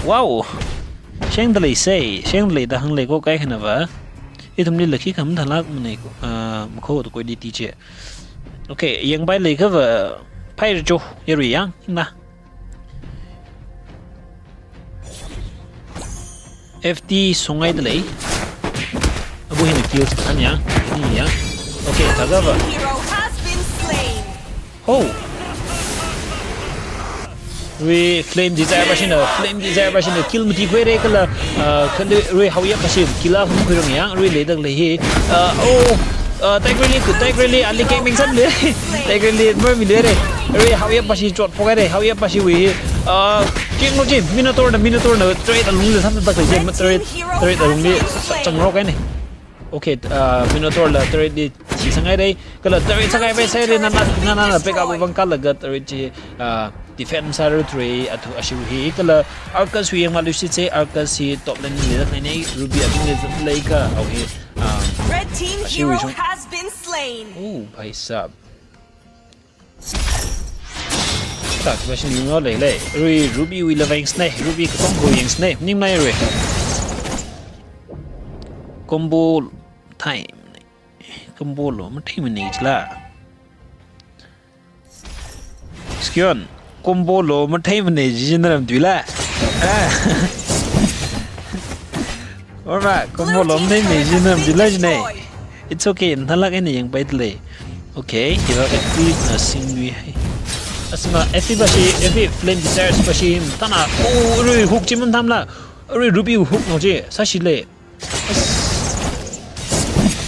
Wow! Shengda leise, shengda leida hānglei ko kaikhana va. Ithumli laki kham thalak mane ko, uh, makho to quality chi. Okay, yangpaile kava, phai jo, yarui yang, na. F T songai dalei. Abu hina kill sākahai yang. Ni yang. Okay, thākha va. Hero has been slain. Ho. Arui Flame Desire pāshina, Flame Desire pāshina kill mati khuire kala, ah, kala arui Haoyep pāshi kill a hum khuirong yang, arui leida lei hi. Ah, oh. Ah, Tigreal li, Tigreal li, ali keng meng san le. Tigreal li, mer mi le re. Arui Haoyep pāshi chotphok re, Haoyep pāshiwui hi. Ah, keng lo chi, Minotaur na, Minotaur na, turret alungli samda tak chi, turret, turret alungli changrok kahaine. Okay, ah, Minotaur la turret li thisangai re, kala turret sākahai sāre, nana, nana, nana, pick up bang kala ga turret chi, ah, defense sāra turret, athu ashiwui hi, kala Arcus wui yangmalu shitse, Arcus hi top lane li leida kahaine, Ruby abing li zat lei ka, au hi, ah, Red team hero has been slain. Oh, bhai sahab. Tak, khipā shina yanglo lei lei. Arui Ruby wui la yangsne, Ruby katong ko yangsne. Ning mai arui. Combo time. Combo lo, mathei mane jila. Skion, combo lo mathei mane jina ram tuila. Ah. Ora, combo lo mathei mane jina ram tuila jine. It's okay, nalak ene yangpai dalei. Okay, hiva F P na singui hai. Asma, F P pāshi, F P Flame Desire pāshi, tana, oh, arui hook chi mun thamla. Arui Ruby hook no chi, sāshile.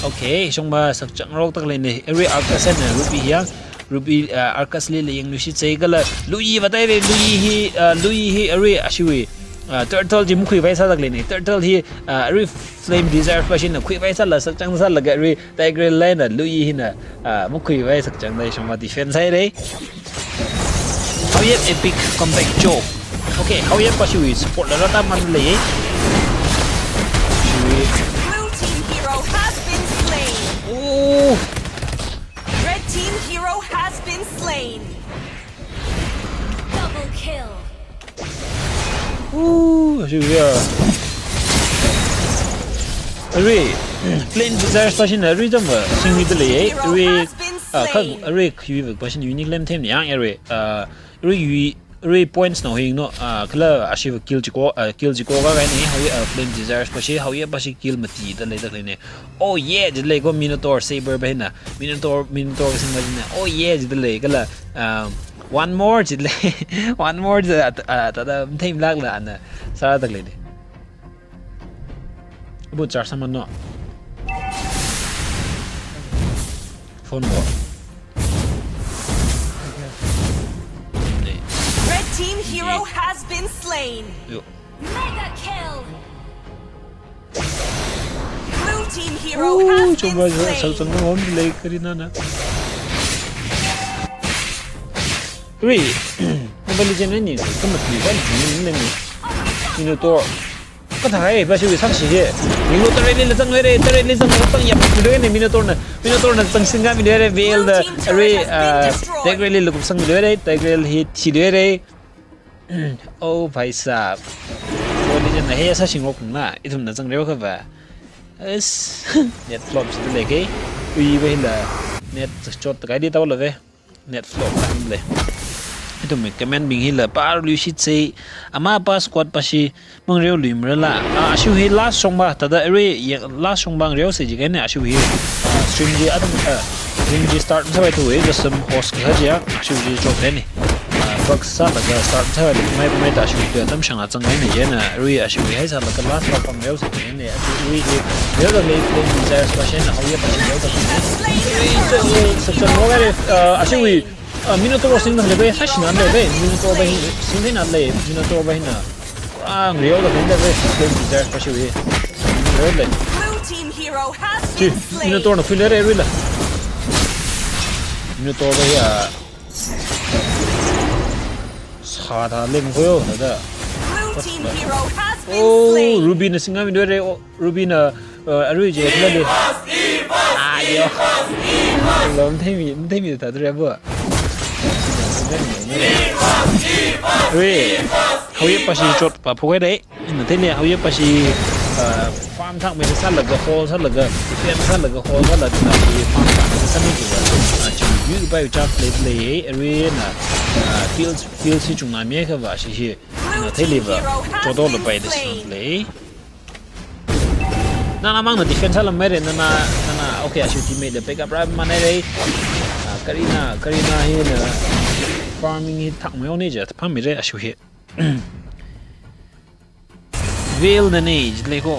Okay, shongba sakchangrok tak leine. Arui Arcus na Ruby hiya. Ruby, ah, Arcus li le yanglu shitse kala. Lui va tai re, Lui hi, ah, Lui hi, arui ashiwui. Ah, turtle chi makhuipai sā tak leine. Turtle hi, ah, arui Flame Desire pāshina khuipai sāla sakchang sālaga arui Tigreal lina Lui hina, ah, makhuipai sakchang dai shongba defense haire. Haoyep epic comeback jo. Okay, Haoyep pāshiwui support la rāta man lei. Shiwui. Blue team hero has been slain. Oh. Red team hero has been slain. Double kill. Ooh, shiwui ya. Arui, Flame Desire pāshina arui jamba singui dalei, arui, ah, kha, arui khiwui pāshina unique lem them yang arui, ah, arui ui, arui points no hing no, ah, kala ashiva kill chiko, ah, kill chiko ka kahaine, Haoyep, ah, Flame Desire pāshi, Haoyep pāshi kill mati dalei dalei ne. Oh yeah, dalei ko Minotaur Saber ba hina. Minotaur, Minotaur kasing ba hina. Oh yeah, dalei kala, ah, one more dalei. One more da, ah, ta da, time lak la ana. Sā dalei ne. Abu charge saman no. Phone bo. Red Team hero has been slain. Yo. Mega kill. Blue team hero has been slain. Chungba sa, sa, sa, ngon lei Karina na. Ui, Mobile Legend ni, kamat ni, kan ni, ni, ni. Minotaur. Kathā hai, bashi wi sakshi hi. Minotaur rally la zangluire, turret li zangluire, pang yap luire, Minotaur na. Minotaur na zang singa mi luire, Veil da, arui, ah, Tigreal li la kupsang luire, Tigreal hi thi luire. Oh, bhai sahab. Mobile Legend na hi sa shingrok na, ithumna zangreo kha ba. As, net flop si le ke. Ui, ba hila. Net chot kai di tau la ve. Net flop kan le. Ithum mi comment bing hila par lui shi tsei. Ama pa squad pashi mangreo lui mrala. Ah, ashu hi last shong ba, tada arui ya last shong ba ngreo se ji kane ashu hi. Ah, stream ji atam, ah, stream ji start sa bai tu e, just some host ka ji ya, ashu ji chok kane. Ah, bug sālaga start sālaga mai, mai ta ashu hi atam shang a zang kane jena, arui ashu hi hai sālaga last ba pang ngreo se ji kane, ashu hi, hi, ngreo da lei play ni sa, sa shen na hao ya pa shi ngreo da. Ui, so, so, so, mo kare, ah, ashu hi, ah, Minotaur sing na le, sa shin na le, Minotaur ba hi, sing na le, Minotaur ba hi na. Ah, ngreo da kanda ve, flame desire pa shi wi. Ngreo le. Blue team hero has been slain. Minotaur na khuile re, wi la. Minotaur ba ya. Sa da leng ko yo, da. Blue team hero has been slain. Oh, Ruby na singa mi re, oh, Ruby na, uh, arui je, khuile le. Ah, yo. Lo, mthei mi, mthei mi ta dre bo. Wi. Hao ya pa shi chot pa phukai dai. Ina thei le hao ya pa shi, ah, farm thak mai sālaga hall sālaga, defense sālaga hall sālaga na shi farm thak mai sāmi ji ba. Ah, chi yu bai chance le le, arena, ah, field, field si chungna mi kha ba shi shi. Ina thei le ba, chodo lo bai da shi le. Nana mang na defense sālam mai re, nana, nana, okay, ashu teammate le backup ra mana re. Ah, Karina, Karina hi na farming hi thak mai ni ja, pam mi re, ashu hi. Veil na ne, jilei ko.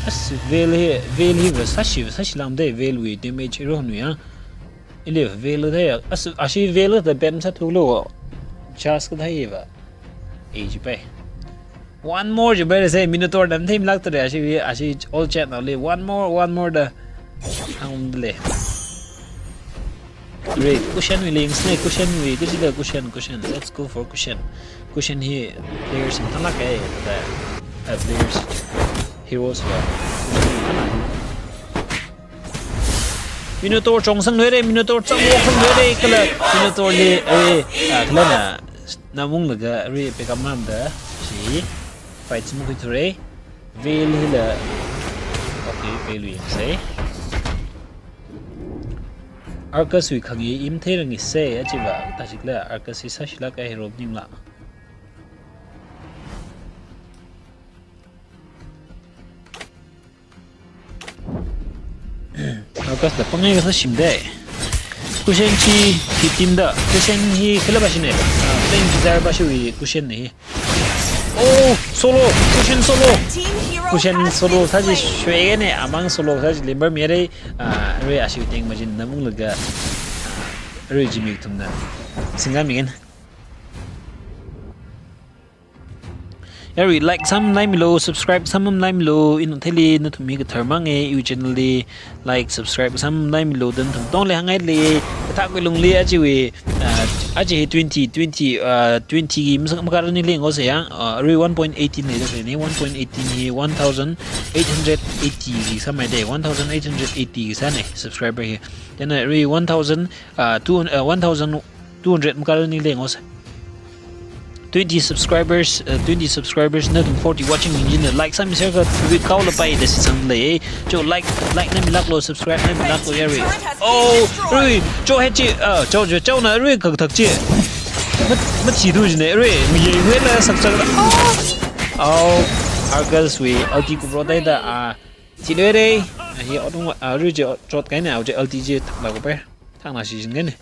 As Veil hi, Veil hi va sashi, va sashi lam de, Veil wi damage ro nu ya. Ili Veil de ya. As, ashi Veil de ban sa tu lo. Chas ka thai va. E ji pai. One more ji pai se Minotaur dam thim lak tre, ashi, ashi all chat na le. One more, one more da. Ang le. Great. Cushion wi links ne, Cushion wi, kachida Cushion, Cushion. Let's go for Cushion. Cushion hi players in thalak eh, the, uh, players, heroes wa. Cushion in thalak. Minotaur chong sang nui re, Minotaur chang wok sang nui re, kala Minotaur li, eh, ah, kala na, na mung laga, re, pekam ram da, shi, fight sum kui thure, Veil hi la, okay, Veil wi, say. Arcus wi khangi im thei rangi se, achi va, ta chik la, Arcus hi sa shila ka hero ning la. Arcus la pangai ka sa shim de. Cushion chi, hi team da. Cushion hi khala ba shine. Ah, playing desire ba shi wi Cushion ne. Oh, solo, Cushion solo. Cushion solo, saji shwe ne, amang solo, saji limber mi re, ah, re ashi teng majin namung laga, ah, re jimik tumna. Singa mingen. Yari, like sam nai milo, subscribe sam nai milo, in theli na thumi ka tharmang e, u channel li, like, subscribe sam nai milo, dan thum tong le hangai le, kathak wi lung le aji wi, ah, aji hi twenty, twenty, ah, twenty ki masa makar ni le ngose ya, ah, ri one point eighteen le se ni, one point eighteen hi one thousand eight hundred eighty ki samai de, one thousand eight hundred eighty ki sa ne, subscriber hi. Then, ah, ri one thousand, ah, two, ah, one thousand two hundred makar ni le ngose. Twenty subscribers, uh, twenty subscribers, na tung forty watching ninjin, like sam share ka ri kau la pai da si sang le. Cho like, like na mi lak lo, subscribe na mi lak lo ya ri. Oh, ri, cho he chi, uh, cho, cho, cho na ri ka thak chi. Mat, mat chi du jine ri, mi ye we la sak sak la. Oh, Arcus wi, ulti ku bro dai da, ah, chi le re. Ah, hi, ah, ri chi, chot kai ne, ah, chi ulti chi thak la ko pe. Thak na shi jin ne.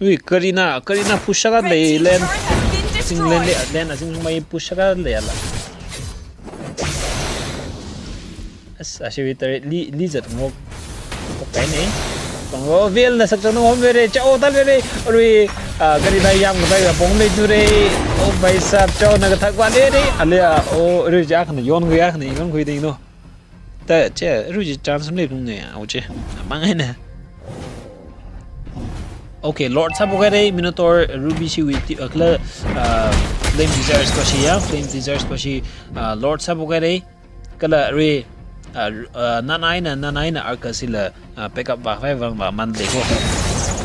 Ui, Karina, Karina push ka le, lane. Sing lane le, lane asing mai push ka le la. As, ashi wi tare, li, li zat ngok. Okay ne. Oh, Veil na sakchang nao hom vere, chao tal vere, arui, ah, Karina yamkathā apong leithura, oh, bhai sahab, chao na kathak va lere, ale, ah, oh, arui ja khana yon khuiya khana yon khuiding no. Ta, che, arui chi chance maleithung ne, au che, mang hai na. Okay, Lord sāphok haira, Minotaur, Ruby shi witi, uh, kala, uh, Flame Desires kashi ya, Flame Desires kashi, uh, Lord sāphok haira, kala arui, uh, uh, Nana eina, Nana eina Arcus hila, uh, backup vākhavai vang vāman leiko.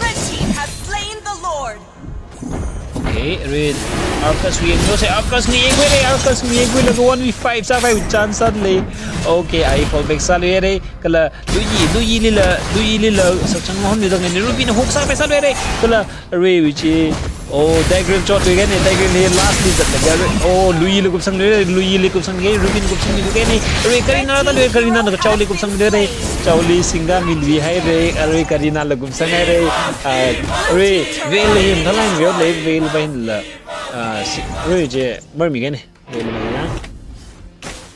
Red team have slain the Lord. Okay, arui Arcus ngayeng lo se, Arcus ngayeng haira, Arcus ngayeng haira, laga one v five sākhavai chance sālei. Okay, ai fall back sāluira, kala Luyi, Luyi lila, Luyi lila, sakchang nao hom ni dang ni Ruby na hook sāpai sāluira, kala arui which is, oh, Tigreal chotluiya ne, Tigreal hi last li zatlaga, oh, Luyi li kupsangluira, Luyi li kupsangluira, Ruby li kupsangluira ne, arui Karina talui, Karina na chao li kupsangluira, chao li singda milui haira, arui Karina la kupsang haira, ah, arui, Veil hi, mathālāk eina Veil, Veil va hinla, ah, si, arui chi, marmi kane.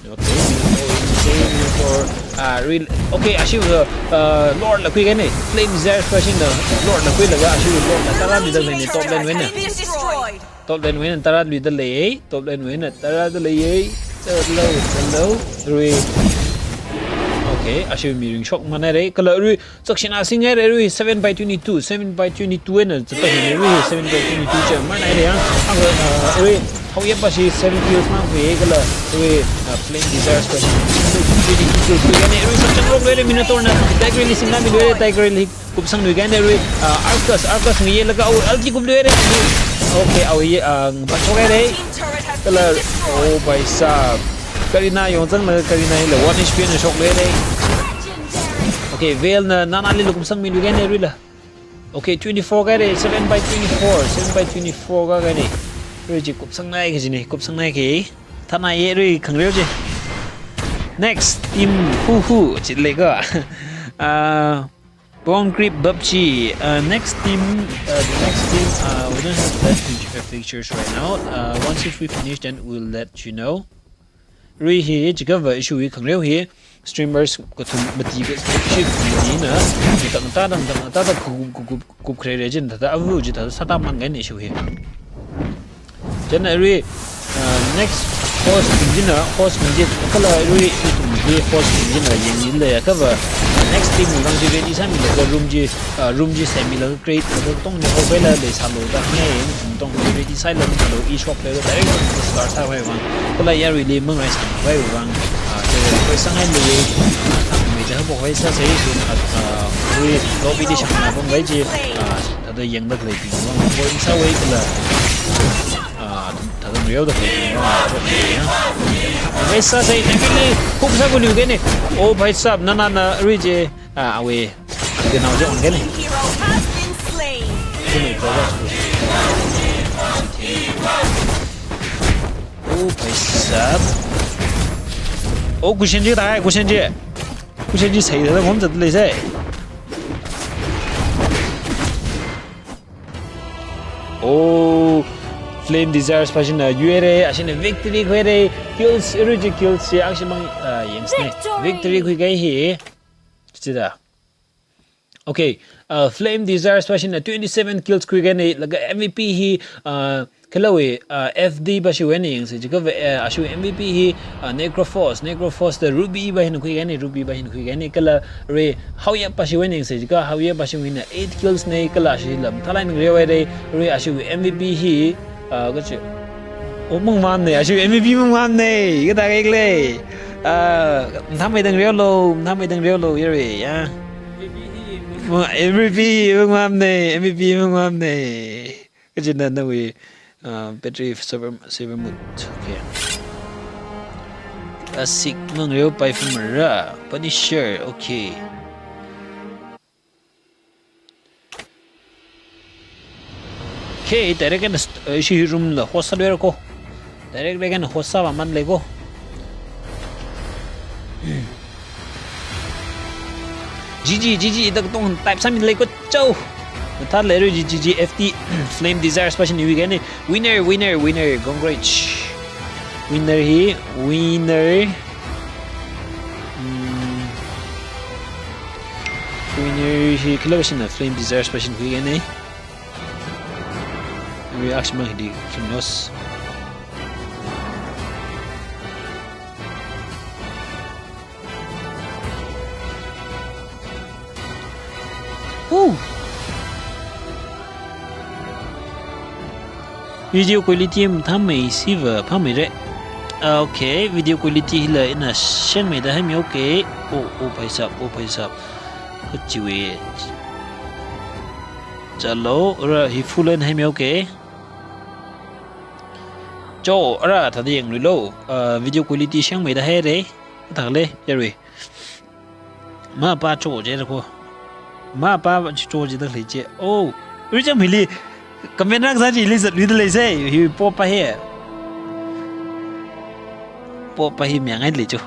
Okay, Minotaur, insane Minotaur. Ah, real. Okay, ashi, uh, uh, Lord la khuikane. Flame Desires kashin na Lord la khuilaga, ashi Lord la tara mida ne top lane win na. Top lane win na tara mida lei. Top lane win na tara da lei. Hello, hello. Rui. Okay, ashi mirin shok mana re. Kala rui. Sakshina sing haira rui seven by twenty-two, seven by twenty-two eina zata hi rui seven by twenty-two cha mana haira yang. Ang, uh, rui, Haoyep ashi seven kills mang hui kala rui, uh, Flame Desires kashi twenty-two kills hui kane rui sakchang rok luira Minotaur na Tigreal li singda miluira Tigreal li kupsangluikane rui, uh, Arcus, Arcus ngayelaga au ulti kupluira. Okay, au ye, uh, ngapatshok haira. Kala, oh, bhai sahab. Karina yongzanglaga Karina hila one H P na shokluira. Okay, Veil na Nana lila kupsangmiluikane ruila. Okay, twenty-four kare, seven by twenty-four, seven by twenty-four kakane. Rui chi kupsangnai kajine, kupsangnai ke. Thana ye rui khangareo chi. Next team, hu hu, chi lei ko. Uh, Bone Grip Bubchi. Uh, next team, uh, the next team, uh, we don't have that feature, uh, features right now. Uh, once if we finish, then we'll let you know. Rui hi, jiakha va issue hi khangareo hi, streamers kathum mati kashi kathum mati na, kathum ta dang, kathum ta dang kup, kup, kup, kup kharei re jin, thāda avu ji thāda sāda mang kane issue hi. Chieina rui, uh, next host bing jina, host bing jina, kala rui ithum hi host bing jina, yangni leiakha va, next team ngang ji ready sāmilaga room ji, uh, room ji semilaga create laga tong ni ho pela lei sālo da ne, tong ni ready sāla sālo i shop le direct start sākhavai vang. Kala yaruili mangai sākhavai vang. Ah, te koi sangai le, ah, me ja bo koi sāsei su, ah, ah, rui lobby di shangna bang vai ji, ah, thāda yangda khalei bing vang. Koi sāwui kala, ah, thāda reo da khalei bing vang. Chok ya. Vai sāsei, definitely, hook sākhuilu kane. Oh, bhai sahab, Nana na rui ji, ah, away. Ang kenao jong kane. Hero has been slain. Kane ko ba. Oh, bhai sahab. Oh, cushion ji ta hai, cushion ji. Cushion ji sai da hom zat lei sai. Oh, Flame Desires pashina yuire, ashina victory khuire, kills, rui chi kills chi, ashi mang, ah, yangsne. Victory! Victory khuikahai hi. Chida. Okay, uh, Flame Desires pashina twenty-seven kills khuikane, laga M V P hi, uh, khalawui, uh, F D pashi wui eina yangse, jiakha va, uh, ashi M V P hi, uh, Necrophos, Necrophos da Ruby va hina khuikane, Ruby va hina khuikane, kala rui Haoyep pashi wui eina yangse, jiakha Haoyep pashi wui eina eight kills ne, kala ashila mathālāk eina ngareo haira, rui ashiwui M V P hi, uh, kachi, oh, mangmamne, ashiwui M V P mangmamne, kathā kaikle. Ah, mathāmeida ngareolo, mathāmeida ngareolo, yare, ya. M V P mangmamne, M V P mangmamne. Kachina nawui, ah, battery saver, saver mode. Okay. Classic mangareo pai fumara. Punisher, okay. Okay, direct eina st-, uh, ishi room la host sāluira ko. Direct, direct eina host sāvāman lei ko. G G, G G, dak tong type sāmi lei ko chao. Mathā leirui G G, G G, F T, Flame Desires pashin iwi kane. Winner, winner, winner, congrats. Winner hi, winner. Hmm. Winner hi khalei kashina Flame Desires pashin khuiga ne. Reaction mang hili Kimnos. Woo! Video quality mathāmei siva phāmeire. Ah, okay, video quality hila ina shengmeida haimi, okay. Oh, oh, bhai sahab, oh, bhai sahab. Kachiwe. Chalo, ara hi full line haimi, okay. Cho, ara thāda yangluilo. Ah, video quality shengmeida haire. Thākle, yarui. Mapa cho je da ko. Mapa cho je da khalei che. Oh, ri cham hili. Comment rang sa chi hili zat ri da lei se. Hi popa hi. Popa hi myangai lei cho.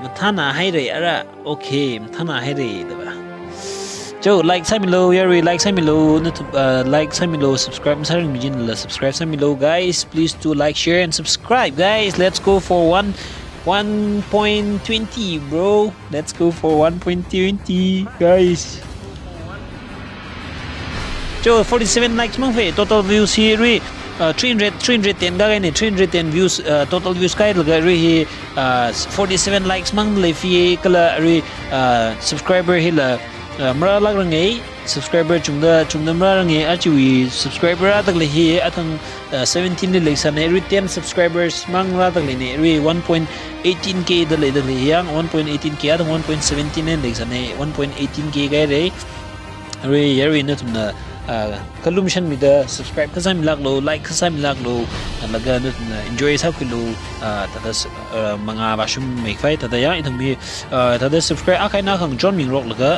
Mathāna haire ara. Okay, mathāna haire da ba. Cho, like sāmilo, yarui, like sāmilo, nathum, uh, like sāmilo, subscribe masāringmi jinla subscribe sāmilo, guys. Please do like, share, and subscribe, guys. Let's go for one, one point twenty, bro. Let's go for one point twenty, guys. Cho, forty-seven likes mang fe, total views hi rui, uh, three hundred, three hundred ten ka ne, three hundred ten views, uh, total views kailaga rui hi, uh, forty-seven likes mang lei fe kala rui, uh, subscriber hila, uh, marālāk range, subscriber chungda, chungda marā range, achiwui subscriber atak lei hi, athang, uh, seventeen li leisāne, rui ten subscribers mang rātak leine, rui one point eighteen K da lei, da lei yang, one point eighteen K, athang one point seventeen li leisāne, one point eighteen K kaire. Rui, yarui nathumna, ah, khalum shanmida subscribe kasāmilāklo, like kasāmilāklo, laga nathumna enjoy sākhuilo, ah, thāda s-, ah, mangā vāshungmei khavai, thāda ya, ithumwui, ah, thāda subscribe akha eina khang join mingarok laga,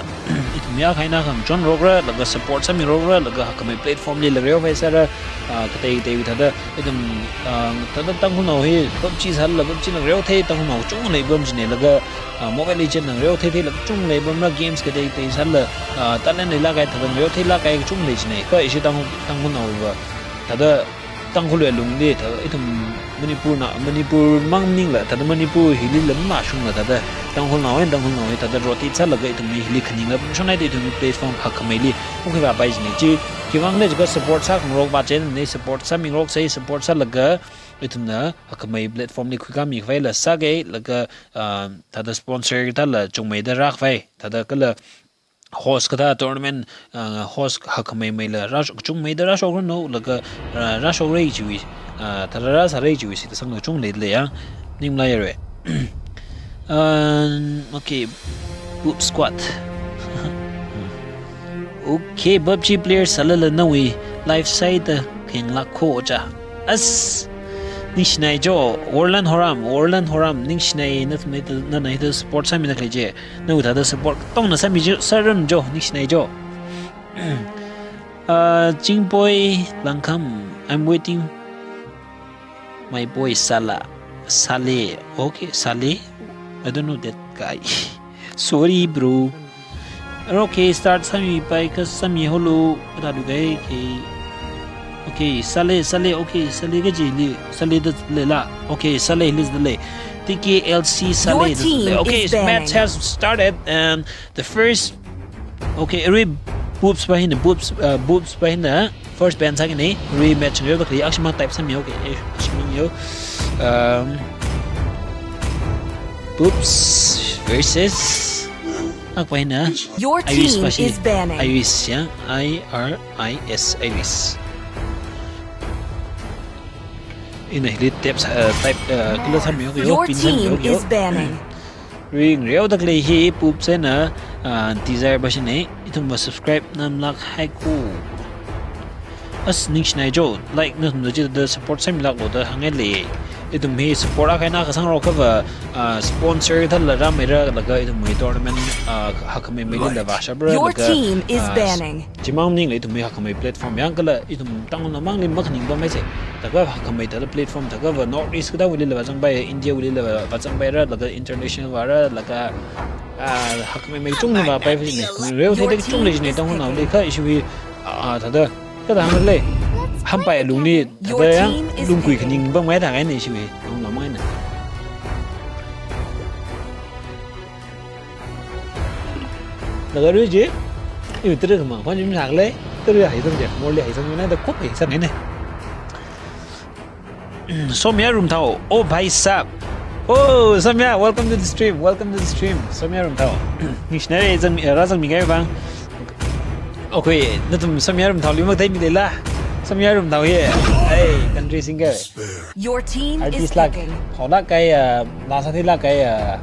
ithumwui akha eina khang join rokra, laga support sāmingarokra, laga hakhamei platform li la reo vai sāra, ah, katei katei thāda, ithum, ah, thāda Tangkhulnao hi, PUBG sālala, PUBG na reo thei Tangkhulnao chungda leipam jine laga, ah, Mobile Legend na reo thei thei la chungda leipamra games katei katei sālala, ah, talent leilāk kahai, thāda reo theilāk kahai chungda lei jine. Kha ishi Tang-, Tangkhulnao va, thāda Tangkhul alungli, thāda ithum Manipur na, Manipur mang maningla, thāda Manipur hilila mashungla, thāda Tangkhulnao eina Tangkhulnao hi, thāda rotate sālaga ithum hili khaningla, shonai de ithum platform hakhameili, mukhi va pai jine chi, khiwuivang khala jiakha support sākhangarok va channel ne support sāmingarok sai, support sālaga, ithumna hakhamei platform li khuikāmi khavaila sāke, laga, ah, thāda sponsor kathāla chungmeida rākhavai, thāda kala host kathā tournament, ah, host hakhameimeila rāshok, chungmeida rāshokranu, laga, ah, rāshokra chiwui, ah, thāda rāsāra chiwui sita sanglo chungda leida lei ya. Ning mlai yare. Um, okay, Poop Squad. Okay, PUBG player sālala nawui live site khenglāk kho cha. As, ningshinai jo, Warland Horam, Warland Horam, ningshinai, nathum hithā, nana hithā support sāmida khalei chi. Nawui thāda support katongna sāmi jo, sāran jo, ningshinai jo. Uh, Chingboi Langkham, I'm waiting. My boy Sala. Sale. Okay, Sale. I don't know that guy. Sorry, bro. Okay, start sāmipai kha sāmiholo. Kata du kai, okay. Okay, Sale, Sale, okay, Sale kajili. Sale da leila. Okay, Sale hili da lei. T K L C Sale da lei. Your team is banning. Okay, match has started and the first, okay, arui Boobs pa hina, Boobs, uh, Boobs pa hina first ban sāki ne, arui match ngareo da khalei, akshimang type sāmi, okay, eh, akshimang yo. Um, Boobs versus, akpa hina, Iris pa shi. Your team is banning. Iris, ya, I R I S, Iris. Ina hili type, uh, type, uh, kila sāmi, okay, yo, pin sāmi, okay, yo. Your team is banning. Ring reo da khalei hi Poop sena, ah, Desire pa shine, ithumva subscribe namlāk haiko. As ningshinai jo, like nathumna chithāda support sāmilāklo da hāngngai lei. Ithum hi support akha eina akha sāngarok khava, ah, sponsor thālala rāmeira laga ithum hi tournament, ah, hakhamei meili la vāshapra laga, ah, Your team is banning. Chimang maningla ithum hi hakhamei platform yang kala ithum Tangkhulnao mangli makhaning pamhaise. Thākha hakhamei thāda platform thākhava North East kathāwuili la vāzangpai, India wuili la vāzangpaira, laga international vāra, laga, ah, hakhamei mei chungna vāpai phine. Reo thei thei chung lei jine Tangkhulnaoli kha ishiwui, ah, thāda, kathāda hāngla lei. Hampai alungli, thāda yang, lungkui khaning pamngai thāngai ne ishiwui, Tangkhulnao mangna. Laga rui chi, iwui tara khamang, phan chi mi thak lei, tara haisang chi, morli haisang chi na, da kop haisang chi ne. Somya Rumthao, oh bhai sahab. Oh, Somya, welcome to the stream, welcome to the stream. Somya Rumthao. Ningshina re, zang, eh, rāzangmi ngai vang. Okay, nathum Somya Rumthao li matheimi leila. Somya Rumthao hi. Hey, country singer. Your team is Artist lāk, picking. Phao lāk kahai, ah, laa sāthei lāk kahai, ah,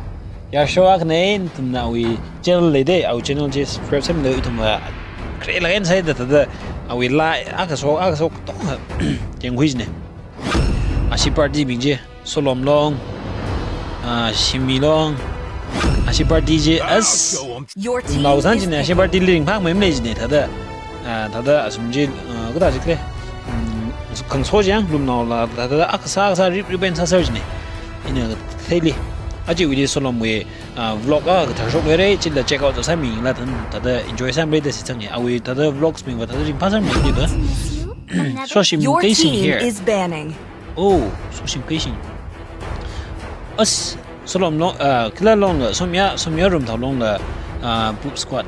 yarsho akhana, nathumna awui channel lei de, awui channel chi subscribe sāmilu ithum, ah, khare lāk eina sāda thāda, awui laa, akha so, akha so, tong, yangkhui jine. Ashi party bing chi, Solom Long, ah, Shimi Long, ashi party chi, as, Your team Nao san is jine, ashi picking. Party li ringphāmei malei jine, thāda, ah, thāda asum chi, ah, kathā chi kre, mm, khangso chi yang, Lumnao la, thāda, akha sā, akha sā, rip, rip eina sāser jine. Ina theili. Aja video Solom wui, ah, vlog a, kathar shok lere, chila check out sāmi la than, thāda enjoy sāmire da shitsang ye. Awui, thāda vlogs bing va, thāda ringphā sāmi de ba. Soshim Your Keishing team here. Is banning. Oh, Soshim Keishing. As, Solom Long, ah, kila Long la, Somya, Somya Rumthao Long la, ah, Boob Squad.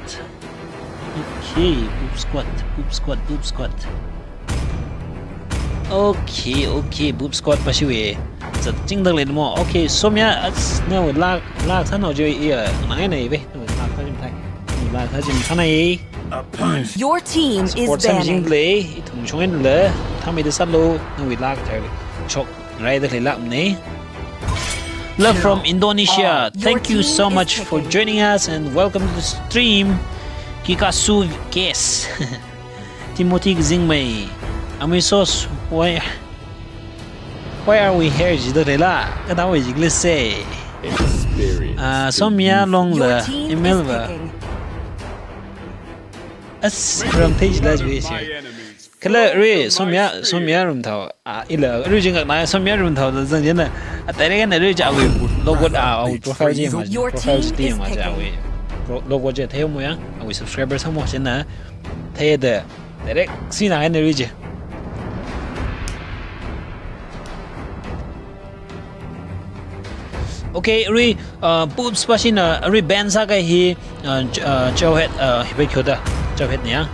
Okay, Boob Squad, Boob Squad, Boob Squad. Okay, okay, Boob Squad pa shiwe. Zat chingdang le mo. Okay, Somya, as, nawui laa, laa sānao chi, iya, ngai na ive. Nawui laa sāchim thai. Nawui laa sāchim thana ye. Your team is Support sāmi jing banning. Le, ithum shong en le, thāmei da sālu, nawui laa thar shok, rai da khalei laa ne. Love from Indonesia. Oh, your Thank you so team is much for picking. Joining us and welcome to the stream. Kikasu Kes. Timothy Kazingmei. Amisos, why, why are we here? Jida rela. Kada wai jigle se. Experience Ah, Somya Long Your la, team email is ba. Picking. As, ram thei jila jwe se. Kala re, Somya, Somya Rumthao. Ah, ila, re jing ngak na, Somya Rumthao da zang jena. A, tere kan re ja awui logo, ah, awui profile je ma, Your profile team je is ma ja picking. Awui. Pro-, logo je thei mo ya, awui subscribers mo jena. Thei da, direct si na kan re je. Okay, re, uh, Boobs pa shina, re ban sākahai hi, uh, Ch-, uh, Chauhet, uh, hibai kyoda, Chauhet niya.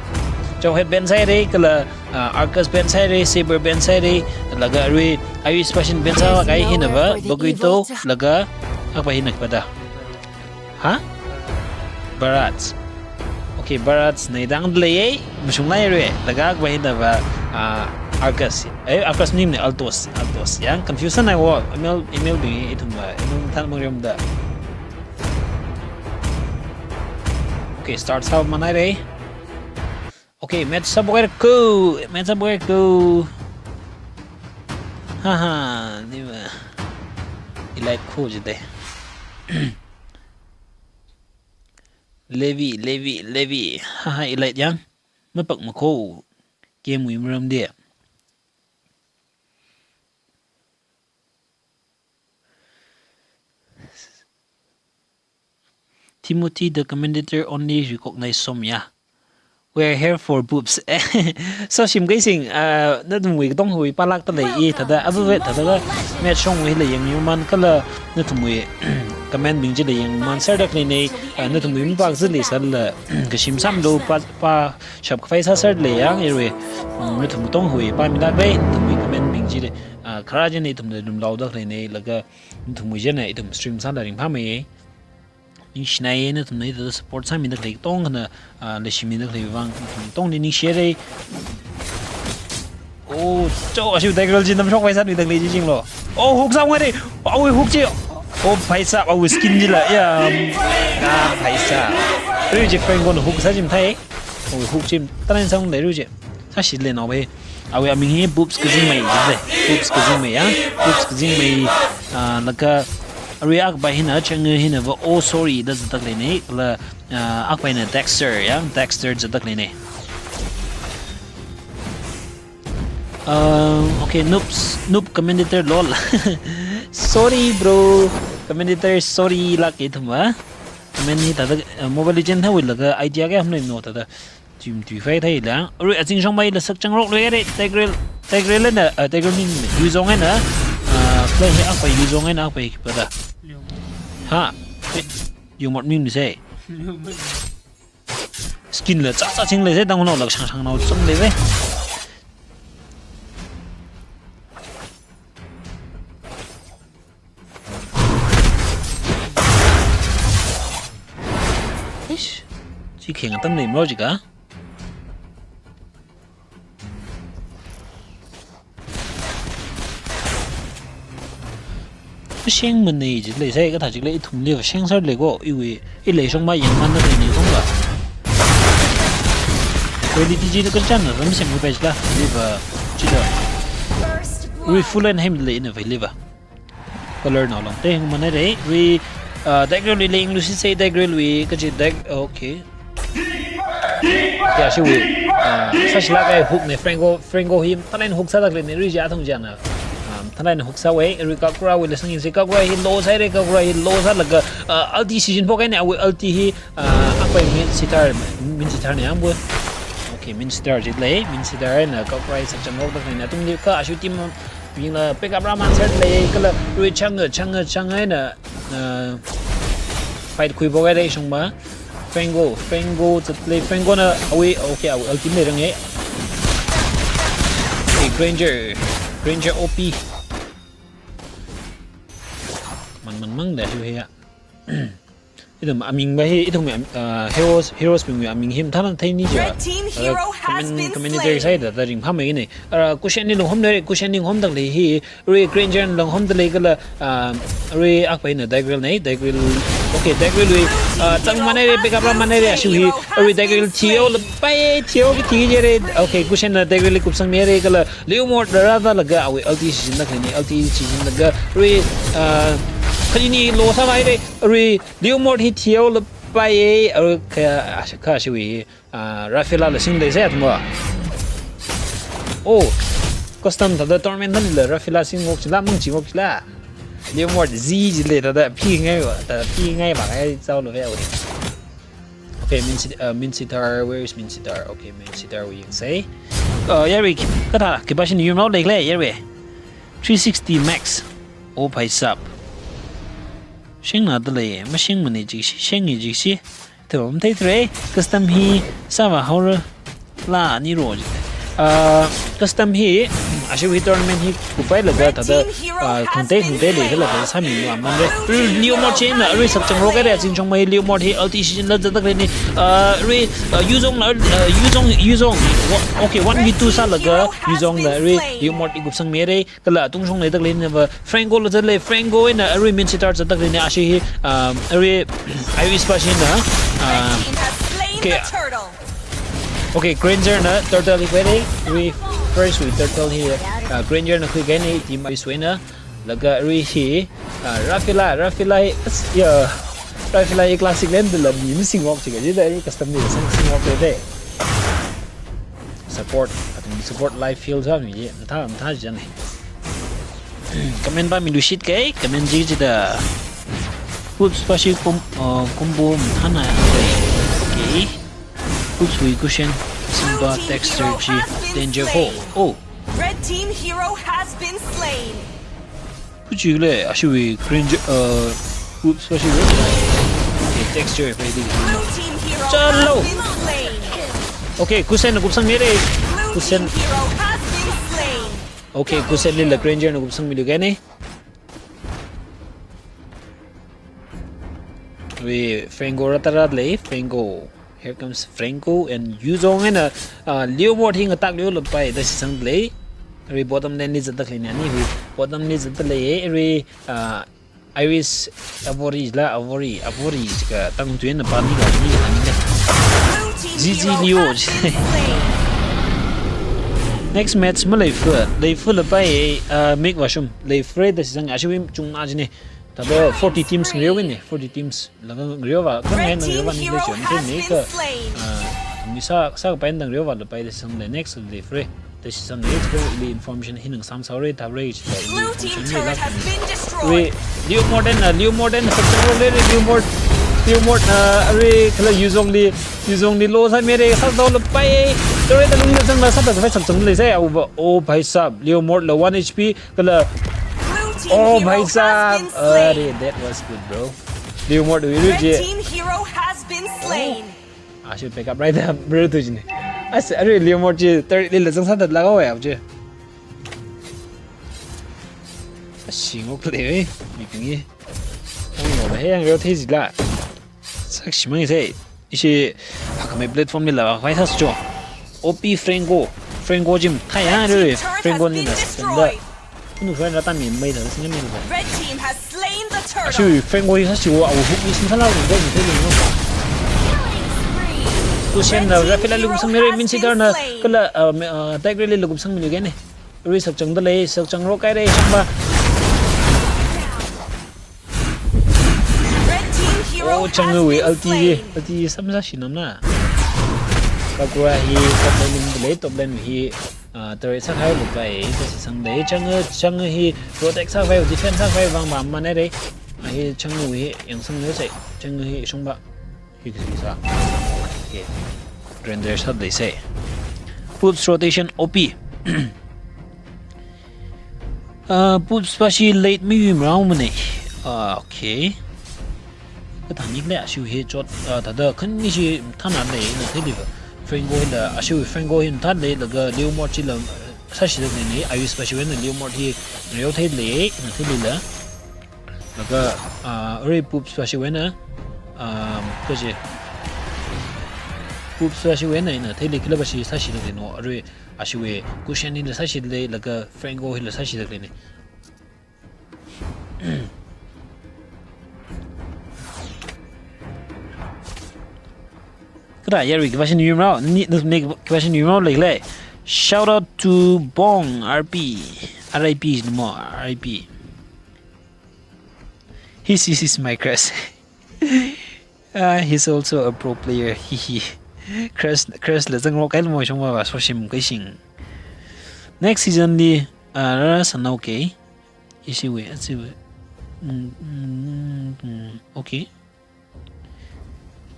Chauhet ban sāhaire, kala, uh, Arcus ban sāhaire, Saber ban sāhaire, laga re, Iris pa shin ban sākahai hina va, Baguito, laga, akpa hina kapa da. Ha? Barats. Okay, Barats na idang lei, mashung lai re, laga akpa hina va, uh, Arcus. Eh, Arcus nim ne Altos, Altos. Yang confusion ai wo, email, email bing ithum va, email than mang riam da. Okay, start sāmanai re. Okay, match sābokai ko, match sābokai ko. Haha, ni va. Elite ko jide. Levi, Levi, Levi. Haha, Elite yang. Mapak mako. Game wui maram de. Timothy, the commentator only recognize Somya. We are here for Boobs. So shim kai sing, uh, nathum wui katong hui palak ta lei i thada, abu ve thada ka match shong hui le yang yu man kala nathum wui comment bing ji le yang man sar dak le nei, uh, nathum wui mpak zi le sar la, kashim sam lo pa, pa shap kafai sa sar le yang i re, um, nathum katong hui pa mi dak le, nathum wui comment bing ji le, uh, khara ji ne nathum le lum lau dak le nei, laga nathum wui ji ne, nathum stream sa la ring pa mei. Ningshinai nathumna ithada support sāmida khalei katonga, ah, leishimida khalei vang nathum katongli ningshire. Oh, cho, ashiwui Tigreal chi namshok vai sātmida khalei chi jinglo. Oh, hook sāngai re. Awui hook chi. Oh, bhai sahab, awui skin chila. Ya. Ah, bhai sahab. Ru chi Frank kona hook sā chi mathei. Awui hook chi tanain sāngai ru chi. Sāshi le no vai. Awui aming hi Boobs Kazingmei jide. Boobs Kazingmei ya. Boobs Kazingmei, ah, laga arui akpa hina, chang hina va, "Oh, sorry," da zatda khalei nei, la, ah, akpa hina Dexter ya, Dexter zatda khalei nei. Ah, okay, noobs, noob commentator lol. Sorry, bro. Commentator, sorry, lak ithum va. Comment hi thada, ah, Mobile Legend thawui laga idea kayā ham leino thada. Team tui fai thai la. Arui azing shong mai la sak chang rok loi re. Tigreal, Tigreal na, ah, Tigreal ning Yuzong na. Ah, play he akpa Yuzong na akpa kipada. Ha. Yumot ning ni se. Skin la chak chak ching lei sai, tang nao lak shang shang nao chang lei sai. Eish. Chi kheng atam lei mro chi ka. Sheng manei ji lei sai, kathā chik lei ithumli va sheng sar lei ko, iwui, i lei shong ma yang man na lei ni kong ba. Quality ji ka chan na ram sem ko page la, li va, chi da. Ui full and hem lei na vai li va. Color nao long te hung mana re, ui, ah, Daggerel ui leng lu si sai Daggerel ui, kaji Dag, okay. Ya, shi ui, ah, sa shi la kai hook ne, Franco, Franco hi, thālai hook sāda lei ne, ri ja thong ja na. Um, thālai hook sā wei, ri Kagura ui la sang yin si, Kagura hi low sāi re, Kagura hi low sālaga, ah, ulti sijin phok kai ne, awui ulti hi, ah, apai Minsetar, Minsetar ne ang bu. Okay, Minsetar ji lei, Minsetar na Kagura hi sak chang rok da lei na, tung ni ka, ashu team, bing la, pick up ra man sāi lei, kala, ri chang, chang, chang ai na, ah, fight khui phok kai lei shong ma. Franco, Franco zat lei, Franco na, awui, okay, awui, ulti lei rang e. Okay, Granger, Granger O P. Man, man, mang da, hu he ya. Ithum aming ba hi, ithum, ah, heroes, heroes bing aming hi, thālai thei ni ja. Red team hero has been slain. Commander side da, da ring pham e ne. Ah, Kushen ni long hom ne, Kushen ni hom da lei hi, Ri Granger long hom da lei kala, ah, ri akpai na Daggerel nei, Daggerel. Okay, Daggerel ui, ah, tang mana re, pick up ra mana re, ashu hi, ri Daggerel T O la pai, T O ki T J re. Okay, Kushen na Daggerel li kupsang mi re kala, Leomord ra da laga, awui ulti sijin laga ni, ulti sijin laga, ri, ah, kali ni low sāi re, ri Leomord hi T O la pai, ri ka, ashu ka, ashu ui. Ah, Rafaela la sing lei sai athum ba. Oh, custom thāda tournament thāli la Rafaela sing ngok chila, mang chi ngok chila. Leomord zi ji lei thāda phi ngai ba, thāda phi ngai ba ngai zao lo ya wei. Okay, Minse-, uh, Minsetar, where is Minsetar? Okay, Minsetar ui yang sai. Uh, ya ri, kathā, khipā shin yum rao lei lei, ya ri. Three sixty max. Oh, bhai sahab. Sheng na da lei, ma sheng manei ji shi, sheng ni ji shi. Thāda mathei thre, custom hi sāva haora la ni ro ji. Ah, custom hi, ashu hi tournament hi kupai laga thāda, ah, khangtei khangtei lei kala thāda sāmi wa man re. Ri Leomord chi na, ri sak chang rok kai re, zin chong mai Leomord hi ulti sijin la zat da lei ni. Ah, ri, ah, Yuzong la, ah, Yuzong, Yuzong. Wa-, okay, one v two sālaga, Yuzong la, ri Leomord i kupsang mi re. Kala tung shong lei da lei na va Franco la zat lei, Franco ina, arui Minsetar zat da lei na, ashi hi, um, arui Iris pa shi na, um, okay. Okay, Granger na Turtle hi khuire, arui first ui Turtle hi, uh, Granger na khui kahaina, team Iris wui na, laga arui hi, uh, Rafaela, Rafaela hi, as-, ya, Rafaela hi classic lane da la mi missing walk chika, jida arui custom ni sing, sing walk de. Support, athum support live field sāmi ji, mathā, mathā jane. Comment pāmilu shit kai, comment ji jida. Oops, pa shi kum-, uh, combo mathāna. Okay. Oops, wui cushion, Simba, Texture ji, Danger Hole. Oh. Red team hero has been slain. Kuchi le, ashiwui Granger, uh, oops, ashiwui. Okay, Texture, pwede. Blue team hero has been slain. Chalo. Okay, Kusen kupsangmire. Blue team hero has been slain. Okay, Kusenli la Granger na kupsangmilu kahaina. Wui Franco rātharat lei, Franco. Here comes Franco and Yuzong eina, uh, Leomord hi ngatak leolapai da shitsangda lei. Arui bottom lane li zatda khaleina ni hui. Bottom li zatda lei, arui, uh, Iris Ivory la, Ivory, Ivory, chika tangtui na pa ni la, ni la, ni la. G G Leo. Next match maleifa, leifalapai, uh, Mick Vashum, leifare da shitsang, ashiwui chungna jine. Thāda forty teams ngariu ne, forty teams. Laga ngariuva, khangai ngariuva ni le chon, ni ka, ah, ni sā, sākapai ngariuva lapai da shitsang le next leifare. Da shitsang le, chiko ili information hi nang samsao re, thāre, chiko ili information ni la. Wui, Leomord na, Leomord na, sakchang le, Leomord, Leomord na, arui, kala Yuzongli, Yuzongli lo sāmire, sādao lapai, thāre da lungli zangla, sāda sāpai sakchang le sai, oh, oh, bhai sahab, Leomord la one H P, kala, oh, bhai sahab, arey, that was good, bro. Leomord wui ru je. Red team hero has been slain. Ashi backup rider ru tu jine. As, arui Leomord chi turret lila zangsāda laga wai abu chi. Ashi ngok le, eh, mibing hi. Ong lo he yang reo thei zila. Sakshimang se. Ishi hakkhamei platform lila vai sācho. O P Franco. Franco jim. Thaya re. Franco ni na. Unu friend rata mi mai da singa mi. Red team has slain the turtle. Ashi Franco hi sāshi wa, awu hook ni sin sāla ni dai ni dai ni. Kushen na Rafaela lukupsang mi re, Minsitar na kala, uh, me-, uh, Tigrela lukupsang mi lu gene. Rui sakchang da lei, sakchang ro kai re, shamba. Red team hero Oh, has Chang'e wui been ulti, slain. Ulti samsa shinam na. Kakura hi top lane lim lei, top lane hi, ah, turret sākhai lupai, kasi sang lei. Chang'e, Chang'e hi protect sākhai, defense sākhai vang ba mana re. Ah, hi Chang'e wui yangsang lei sai. Chang'e hi shungba. Hi kasi sa. Okay. Render sat lei sai. Pups rotation O P. Uh, Pups pashi late mi yum rao mane. Uh, okay. Ka thang nik le ashu he chot, uh, thada khan ni shi thana le na thei diva. Franco la ashu Franco hin thad le laga Leomord chi la, uh, sāshi le ni, Iris pashi wena Leomord hi reo thei le na thei le la. Laga, uh, arui Pups pashi wena, um, kaje. Pups pashi wena ina thei le kila pashi sāshi le no, arui Ashiwe, Kushen hila sāshi le, laga Franco hila sāshi le ne. Kada yarui kiva shin yumrao, ni, ni, ni kiva shin yumrao le le. Shout out to Bong R P, R I P ni mo, R I P. He, this is my crush. Ah, he's also a pro player. Hihi. Crush, crush la zang rock el mo shong ba, so shim kai shing. Next season li, ah, rara sanao ke. Ishiwe, ashiwe. Mm, mm, mm, okay.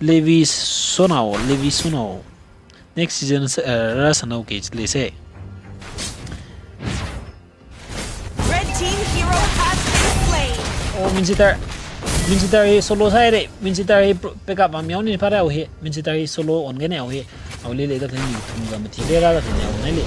Levi Sonao, Levi Sonao. Next season, uh, rara sanao ke le se. Red team hero has been slain. Oh, Minsitar. Minsitar hi solo sāi re. Minsitar hi pro-, backup am yao ni para uhe. Minsitar hi solo on gane uhe. Au le le da kan ni thum ga mati le ra da kan yao nai le.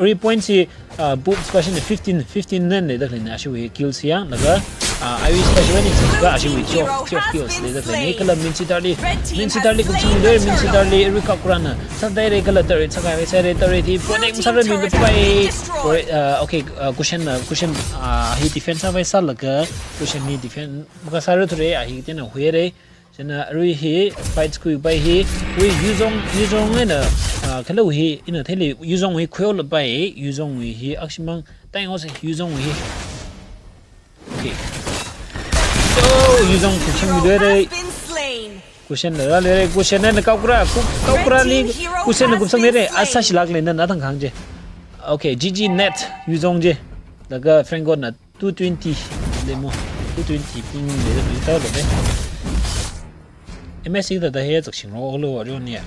Re point si, uh, Pups pashi fifteen, fifteen nen le da kan ni ashiwe kills ya. Laga, uh, Iris pashi ni ga ashiwe twelve, twelve kills le da kan ni. Kala Minsitar li, Minsitar li kum sing le, Minsitar li Rika Kurana. Sāda re kala turret sākahai sāre turret hi protect sāra mi le pai. Ore, uh, okay, uh, Kushen, uh, Kushen, uh, hi defense sāvai sālaga, Kushen hi defense makasāra thure, uh, hi tena huire. Chieina arui hi fight kui pai hi, ui Yuzong, Yuzong ena, uh, kala hi ina thei le Yuzong hi khuiu la pai, Yuzong hi akshimang, tai ngose Yuzong hi. Okay. So, Yuzong kupsang mi doi re. Kushen la ra le re, Kushen na kau kura, ku-, kau kura li, Kushen na kupsang le re, asa shilak le na na thang khang je. Okay, G G net, Yuzong je. Laga Franco na two twenty le mo, two twenty ping le, le tau le ne. M S C da da he zak shing ro lo ro ni ya.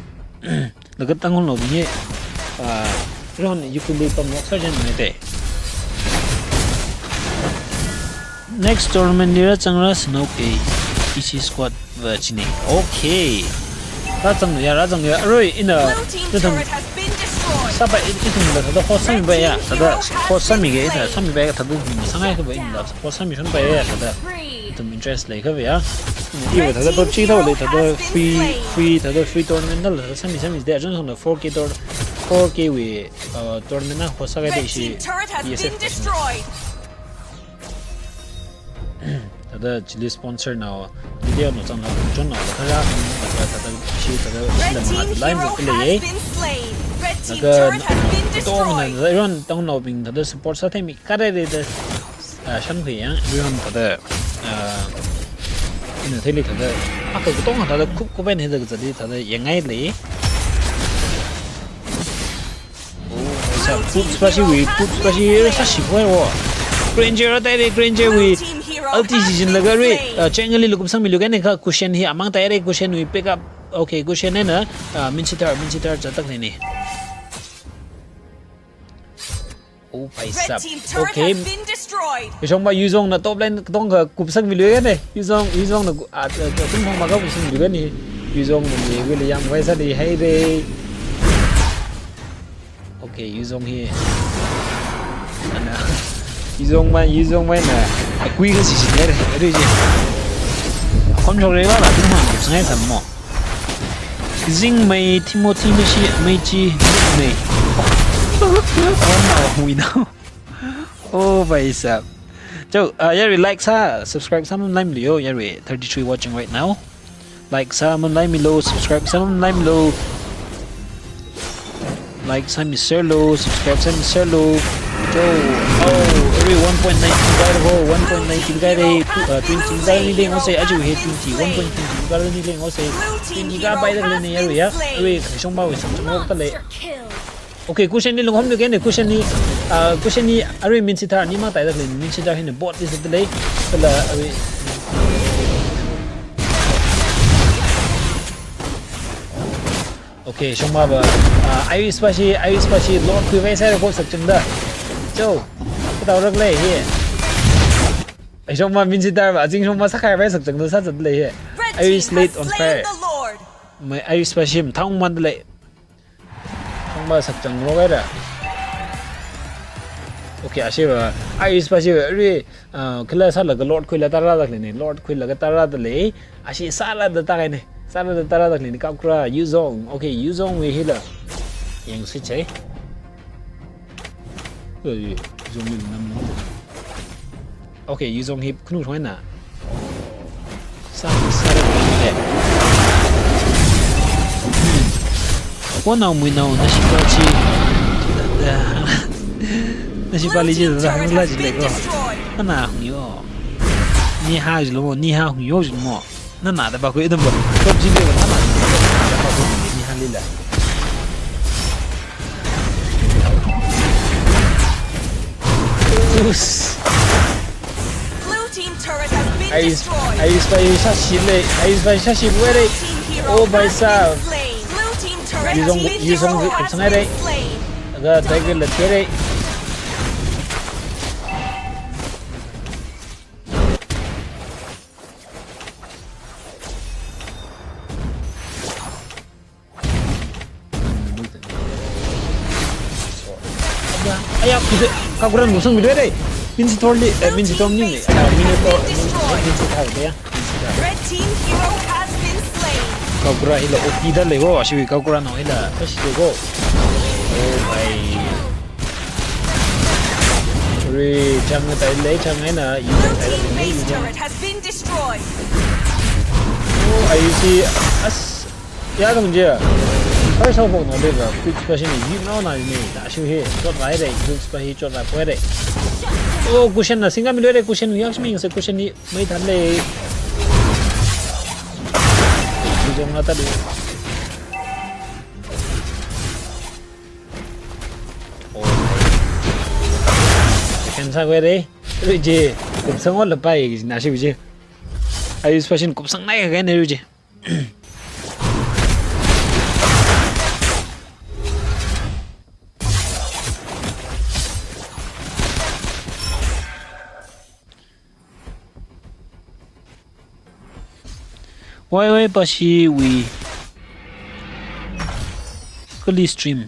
Laga Tangkhul lo bing ye, ah, ron yukuli pam lok sa jen ne te. Next tournament ni ra chang ra sino ke E C squad va chine. Okay. Ra chang ya, ra chang ya. Aroi, ina, Blue team ina thang turret has been destroyed. Sapa i, ithum la thada host sami ba ya, thada host sami ke, ina sami ba ya, thada sangai ka ba ina host sami shon ba ya, thada. Ithum interest lei ka ba ya. Iwa thada PUBG thao le, thada free, free, thada free tournament na la, thada sami, sami de, ajun thang four K tour-, four K wui, uh, tournament na host sākai de shi. Red team turret has been destroyed. Thada chili sponsor na video no chang na, chang na, thada, thada, thada, shi, thada, shi la ma, line mo kile ye. Red team hero has been slain. Red team turret has been destroyed. Thada, tong na, everyone tong na bing, thada support sāthei mi, kare re de, ah, shan khui yang, everyone thada, ah, ina thei le thada, ah, ka tong thada, kup, kup en he thada, thada, yangai le. Oh, sa, Pups pashi wui, Pups pashi sa shi koi wo. Granger atai re, Granger wui. Ulti season laga re, ah, Cheng ali lukum sang mi lu gane ka Kushen hi amang tai re, Kushen wui pick up. Okay, Kushen na, ah, Minsitar, Minsitar jatak ne ni. Oh, paisa. Okay. Ishong ba Yuzong na top lane tong ka kupsang mi lu gane. Yuzong, Yuzong na ku-, ah, ah, ah, kum thong ma ka kupsang mi lu gane. Yuzong mami, wili yam wai sāli haire. Okay, Yuzong hi. Ana. Yuzong mai, Yuzong mai na. Akui ka sisi nere, ere je. Kon chok re ba la, tum ma, sangai sam mo. Zingmei Timothy Meishi, Meichi, Mei. Oh, no, we know. Oh, bhai sahab. So, uh, yarui like sā, subscribe sāmamlaimilu, yarui thirty-three watching right now. Like sāmamlaimilu, subscribe sāmamlaimilu. Like sāmiserlu, subscribe sāmiserlu. So, oh, every one point nine K ho, one point nine K re, uh, twenty K ni leng ose, aja hi twenty, one point twenty K ni leng ose. Twenty K pai da lei ni yarui ya. Every kashong ba wei sam chang lok ta lei. Okay, question ni lung hom ni kene, question ni, ah, question ni arui Minshi Thar ni ma tai da lei, Minshi Thar hina bot is the lei, kala arui. Okay, shong ma ba, ah, Iris pashi, Iris pashi, Lord khuivai sāra ko sak chang da. Cho, kata rak lei hi. Ai shong ma Minshi Thar ba, azing shong ma sakhai bai sak chang da sā zat lei hi. Iris late on fire. Mai Iris pashi, thang man lei. Thang ba sak chang ro gai ra. Okay, ashi ba, Iris pashi ba, arui, ah, kala sālaga Lord khuilaga tara da lei ni, Lord khuilaga tara da lei, ashi sāla da ta gai ni, sāla da tara da lei ni, Kakura, Yuzong, okay, Yuzong wui hila. Yang si chai. Eh, Yuzong wui nam nam. Okay, Yuzong hi khunu thoi na. Sa, sa, eh. Wa nao mui nao, nashi pa chi. Nashi pa li chi da hang la chi le ko. Ana hung yo. Ni ha ji lo mo, ni ha hung yo ji mo. Nana da ba ko itam ba. Ko ji le ba nana. Da ba ko ni ha li la. Us. Blue team turret has been Iris, destroyed. Iris pa Iris shashi le, Iris pa shashi le. Blue team hero Oh, bhai has been sahab. Slain. Blue team turret Yuzong, has been Yuzong destroyed. Kupsang re. Aga tiger le tere. Aya, aya, kide, Kakura kupsang mi le re. Minshi Thar li, eh, Minshi Thar ni, eh, Minshi Thar, Minshi Thar de ya. Red team hero has been slain. Kakura hila O P da lei go, ashi Kakura no hila, ashi lei go. Oh, bhai. Re, chang tai lei, chang ai na, Blue team base turret has been destroyed. Oh, I see. As, ya dong je. First of all, no, deva, quick special ni, you know, na, ni, na, shu he, chot rai re, quick special, chot rai poi re. Oh, cushion na, singa mi le re, cushion, ya, smi, se cushion ni, mai than le. Ni jong na ta le. Oh, my. Second sa kwe re. Ruje, kupsang wala pai, na shi ruje. Iris pashi kupsang nai ka ne ruje. Wai wai pashi wui kali stream.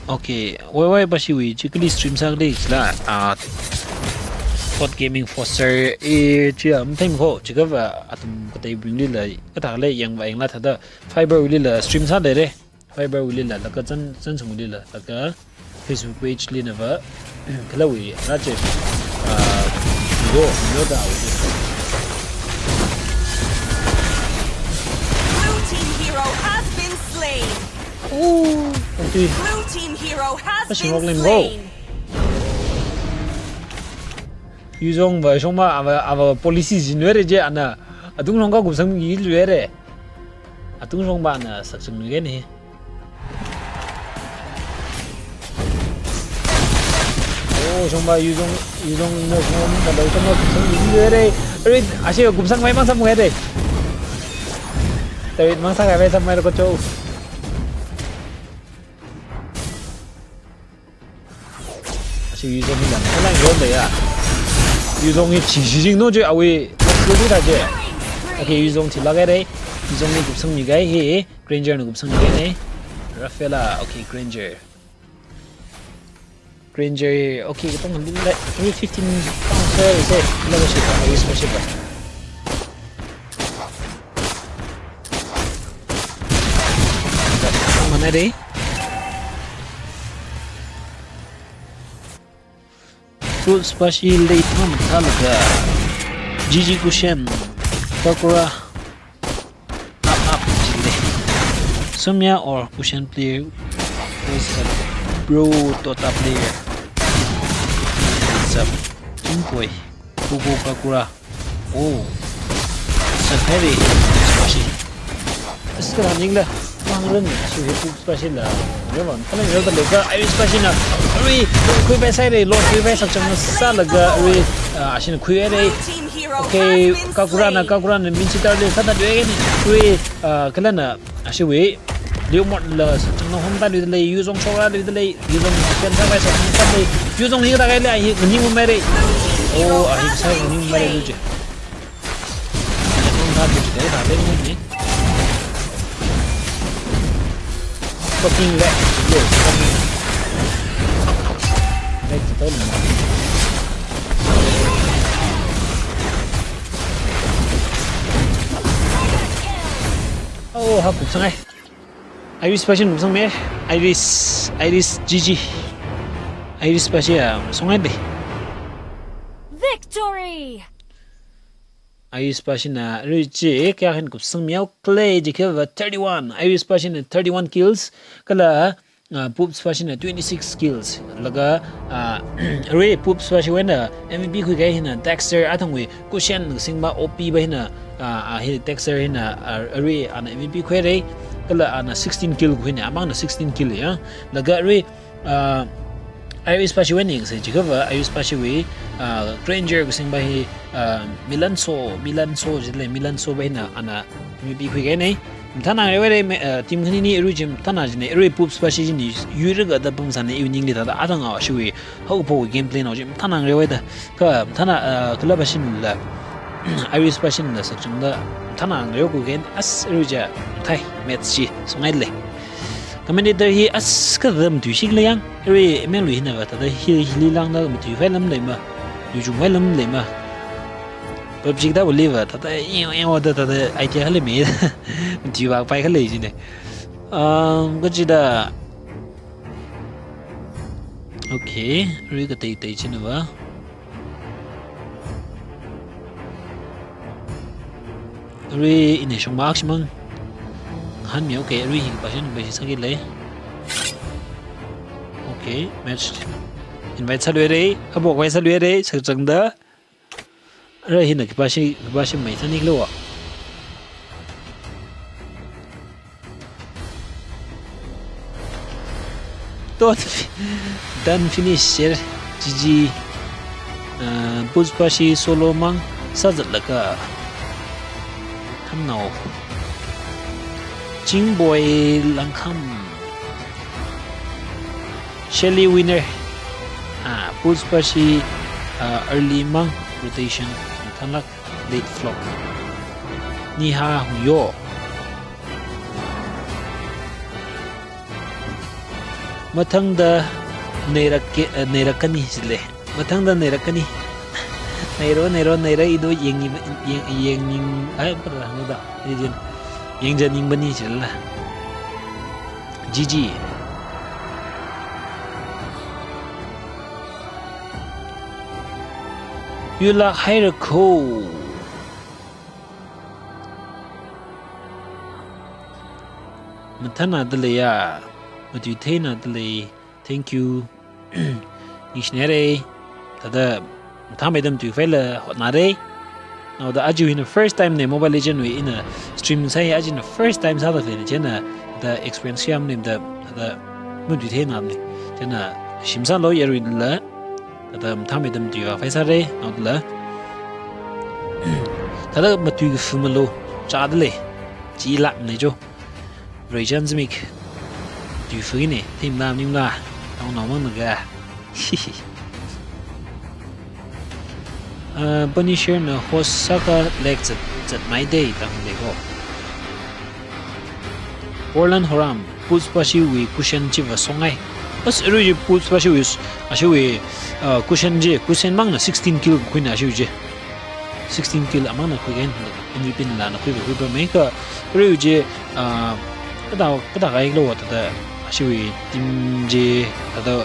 Okay, wai wai pashi wui chi kali stream sāli la, ah, Thought Gaming Foster, eh, chi am time ko, chi ka va atam kateibing li la, kathā le yang va yang la thāda, Fiverr li la stream sāli re. Fiverr li la, laga zan, zan sung li la, laga Facebook page li na va, kala wui, na che, ah, yo, yo da wui. Blue team hero has been slain. Ooh, okay. Blue team hero has been slain. Yuzong va shong ma, ava, ava policy jin were je ana, atung shong ka kupsang yi were. Atung shong ba na sak chung ni ni. Oh, shong ba Yuzong, Yuzong na shong ba dai shong ba kupsang yi were. Are, ashi kupsang mai mang sam were. Tawit mang sa kai mai sam mai ko cho. Ashi Yuzong hi lam, kalang yonda ya. Yuzong hi chi shi jing no je awi, lo ta je. Okay, Yuzong chi la kai re. Zongli kupsangmi kahai hi, Granger na kupsangmi kahaina. Rafaela, okay, Granger. Granger, okay, katong lila, three fifteen pounds, eh, is it? Level shift, ah, is worship. Mana deh? Fruits pashi late mamathālaga. G G Kushen, Kakura, up, up, jile. Sumya or Kushen player was a pro Dota player. It's a King Boy, Gogo Kakura. Oh. Sakhaire, pashi. Aska ningla, mangren, shi he pu pashi la. Yaman, kala yau da lega, Iris pashi na. Ui, kui bai sai re, lo kui bai sak chang sa lega, ui, ah, ashin kui re. Okay, Kakura na, Kakura na, min si tar le, sa ta dwe ni. Ui, ah, kala na, ashi ui. Liu mot la, sa chang na hom ta lui de lei, Yuzong shok ra lui de lei, Yuzong ken sa bai sa chang sa lei, Yuzong hi ta kai le, hi, ni mo mai re. Oh, ah, hi sa ni mo mai re lui je. Fucking lag. Lag to tell me. Oh, ha kupsang ai. Iris pashi kupsangmi. Iris, Iris G G. Iris pashi, ah, songai de. Victory! Iris pashi na, Iris chi, kayākha kupsangmi yao, Clay, jikhava thirty-one. Iris pashi na thirty-one kills, kala, ah, Pups pashi na twenty-six kills. Laga, ah, arui Pups pashi wui eina M V P khui kahai hina Dexter, athangwui Kushen singba O P ba hina, ah, ah, hi Dexter hina, ah, arui ana M V P khuire, kala ana sixteen kill khuine, amang na sixteen kill ya. Laga arui, ah, Iris pashi wui eina yangsa jikhava, Iris pashi wui, ah, Granger kasingba hi, ah, Milanso, Milanso jile, Milanso ba hina ana M V P khui kahaina. Mathāna ngareo re, me, ah, team khani ni arui jim mathāna jine, arui Pups pashi jine, yui raga da pum sāne, evening li da da, adang a shiwui, hau po gameplay na jim mathāna ngareo da, ka mathāna, ah, kala pashi la, Iris pashi la sak chang da, mathāna ngareo ku gen, as arui ja, thai, match chi, songai le. Commentator hi as ka dam tu shik le yang, arui M L U hina va, tada hi, hi li lang da, matu fai lam le ma, tu jung fai lam le ma. PUBG da uli va, tada, iyo, iyo, da, tada, idea khala mi, matu va pai khala jine. Um, kachi da. Okay, arui ka tei tei china va. Arui ine shong mak shimang. Han mi, okay, arui hi pashi, pashi sāki le. Okay, match. Invite sāluire, abok vai sāluire, sak chang da. Arui hina kipashi, kipashi mai sāni klo wa. Tot fi-, done finish share, G G, uh, Pups pashi solo mang, sāzat laka. Thamnao. Chingboy Langkham. Shelly winner. Ah, Pups pashi, ah, early mang rotation. Thanlak late flop. Niha Huyo. Mathangda neirak ke, eh, neirak kani sile. Mathangda neirak kani. Neiro, neiro, neiro, ido yeng, yeng, yeng, ai, apa dah, apa dah. Ini jen. Yeng jen yeng bani sila. G G. Yula haira ko. Mathāna dalei ya. Matui theina dalei. Thank you. Ningshinare. Tada mathāmeida matui faila hotnare. Naoda aja hina first time ne Mobile Legend wui ina stream sai, aja hina first time sāda faina chena, tada experience yam ne da, tada matui theina ne. Chena shim sālo yarui la. Tada mathāmeida matui va fai sāre, naoda la. Tada matui fu malo, cha dalei. Chi lak ne jo. Rei chan zimik. Tui fu ne, tim lam nim la. Nao nao mang naga. Uh, Punisher na host sāka lag zat, zat mai dei, tang dei ko. Orlan Horam, Pulse Bashiwui cushion chiva songai. As arui chi Pulse Bashiwui, ashiwui, uh, cushion chi, cushion mangna sixteen kill khuina ashiwui chi. Sixteen kill amangna khuiga, M V P nala na khuiva khuipamei kha, arui chi, uh, kathā, kathā kailo thāda, ashiwui team chi, thāda,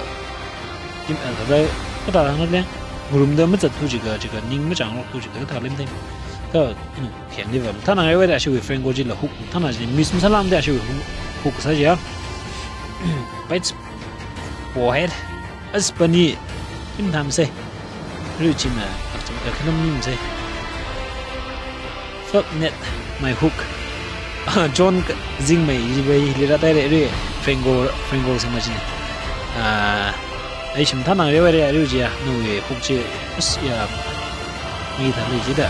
team, uh, thāda, kathā thāda le, ngarumda mazattu jiakha, jiakha ning machangroktu jiakha, kathā lem tem. Kha, you know, khengli va, thāna ngai weda ashiwui Franco chila hook, thāna chi miss masālamda ashiwui hook, hook sā jiya. Bites forehead, as pani, in tham se. Ruchina, akcham ka khanam nim se. Fuck net, my hook. Ah, John ka, zingmei, jibai, lira tai re, re, Franco, Franco sama chi. Ah, ai shim thāna ngai weda, re, jiya, nawui hook chi, as ya, mi thā le jida.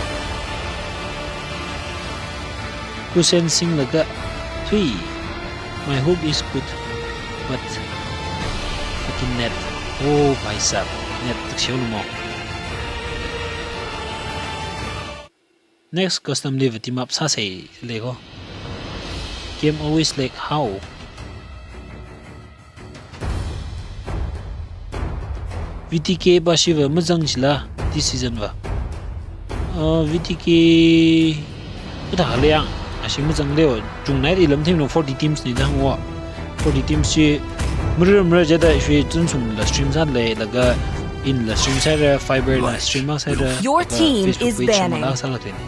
Kusen singlaga, thui. My hook is good, but fucking net. Oh, bhai sahab, net tak siau lumo. Next custom li va team up sāsei le ko. Game always lag, how? V T K Bashiva mazang jila this season va. Uh, V T K kathā le yang, ashi mazang leo, chungnai ilam them no forty teams ni dang wa. Forty teams chi, mura mura jada shi chun sum la stream sālei, laga in la stream sāra, Fiber la stream sāra, Your laga team Facebook is page banning. Mala sālak le ni.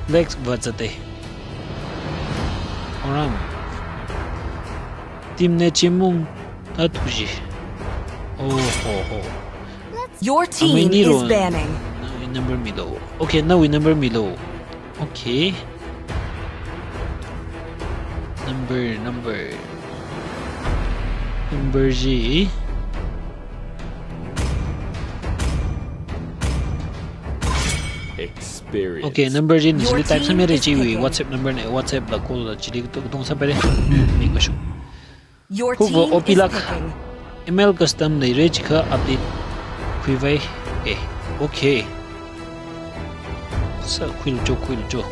Lex va zate. Oram. Team ne chimung ta tuji. Oh ho ho. Your team is banning. Nawui number milo. Okay, nawui number milo. Okay. Number, number. Number ji. Experience. Okay, number ji ni chili type sāmire chiwui WhatsApp number ne, WhatsApp la call la chili tu, tu sāpare. Mi kashu. Your team is picking. Hook va O P lak. M L custom leire jiakha update khuivai. Eh, okay. Sā khuilu jo, khuilu jo.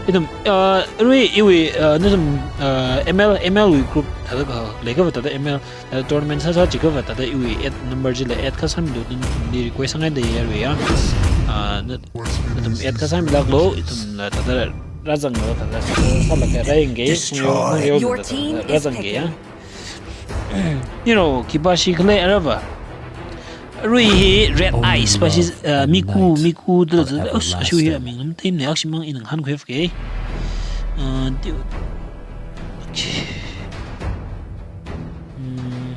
Ithum, uh, arui iwui, uh, nathum, uh, M L, M L wui group thāda khalei kava thāda M L, uh, tournament sāsā jiakha va thāda iwui add number jila add kasāmilu, nathumli request sāngaida yarui ya. Uh, na, nathum add kasāmilaklo, ithumla thāda rāzanglo, thāda sālaga rāyangge, Your team is picking. Rāzangge ya. You know, khi Bashi khalei arava. Arui hi Red Eyes Bashi, uh, Miku, Miku, da, da, da, us, ashu hi aming lam tem ne, akshimang ina ngahānkhui fke. Uh, di-, okay. Hmm.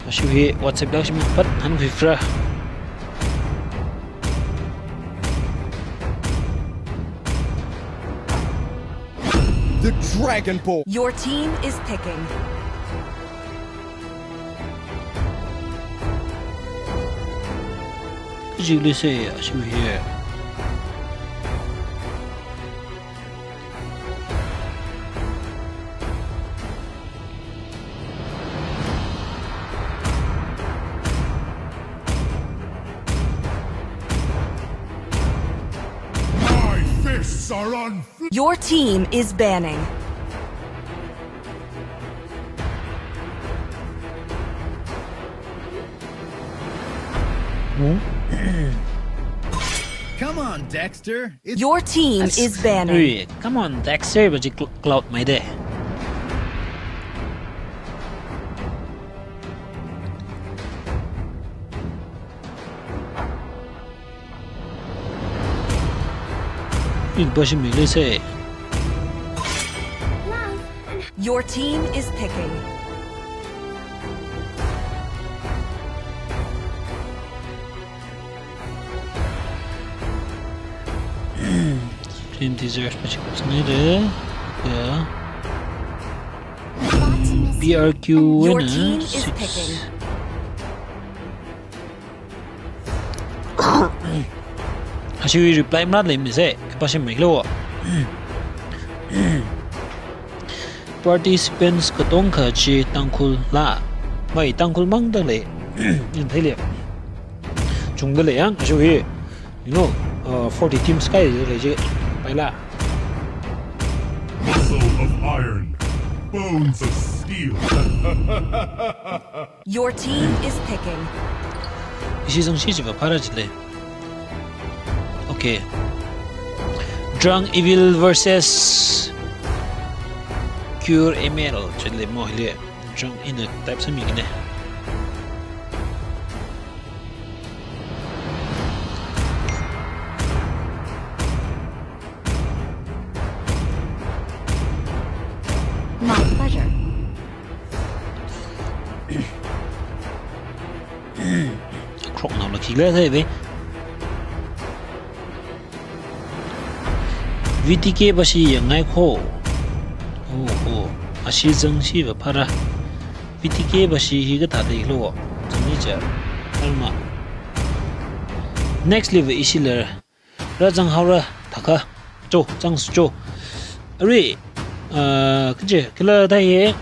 Ashu hi WhatsApp da akshimang pat ngahānkhui fra. The Dragon Ball. Your team is picking. Julie say, ashu here. My fists are unfit. Your team is banning. Hmm? Come on, Dexter. It's Your team is banning. Ui, come on, Dexter, but you cl-, cloud my day. Ih, Bashi mi le se. Your team is picking. Team deserves Bashi kups ngire. Yeah. B R Q winner. Your team is picking. Ashi reply mra le mi se, kapashi mai lo. Participants katongkha chi Tangkhul la. Mai Tangkhul mang da le. Yin thai le. Chung da le yang, ashi, you know, uh, forty teams kai le chi. Pai la. Muscle of iron, bones of steel. Your team is picking. Ishi zangshi chiva phara chile. Okay. Drunk Evil versus Cure M L chile mo hile. Drunk ina type sami kine. My pleasure. Krok nao la kile thai ve. V T K bashi yangngai kho. Oh, oh. Ashi zangshi va phara. V T K bashi hi kathā leilo. Zangni cha. Arma. Next level ishi ler. Ra zang haora thakha. Cho, zang su cho. Are, ah, kaje, kala thai ye.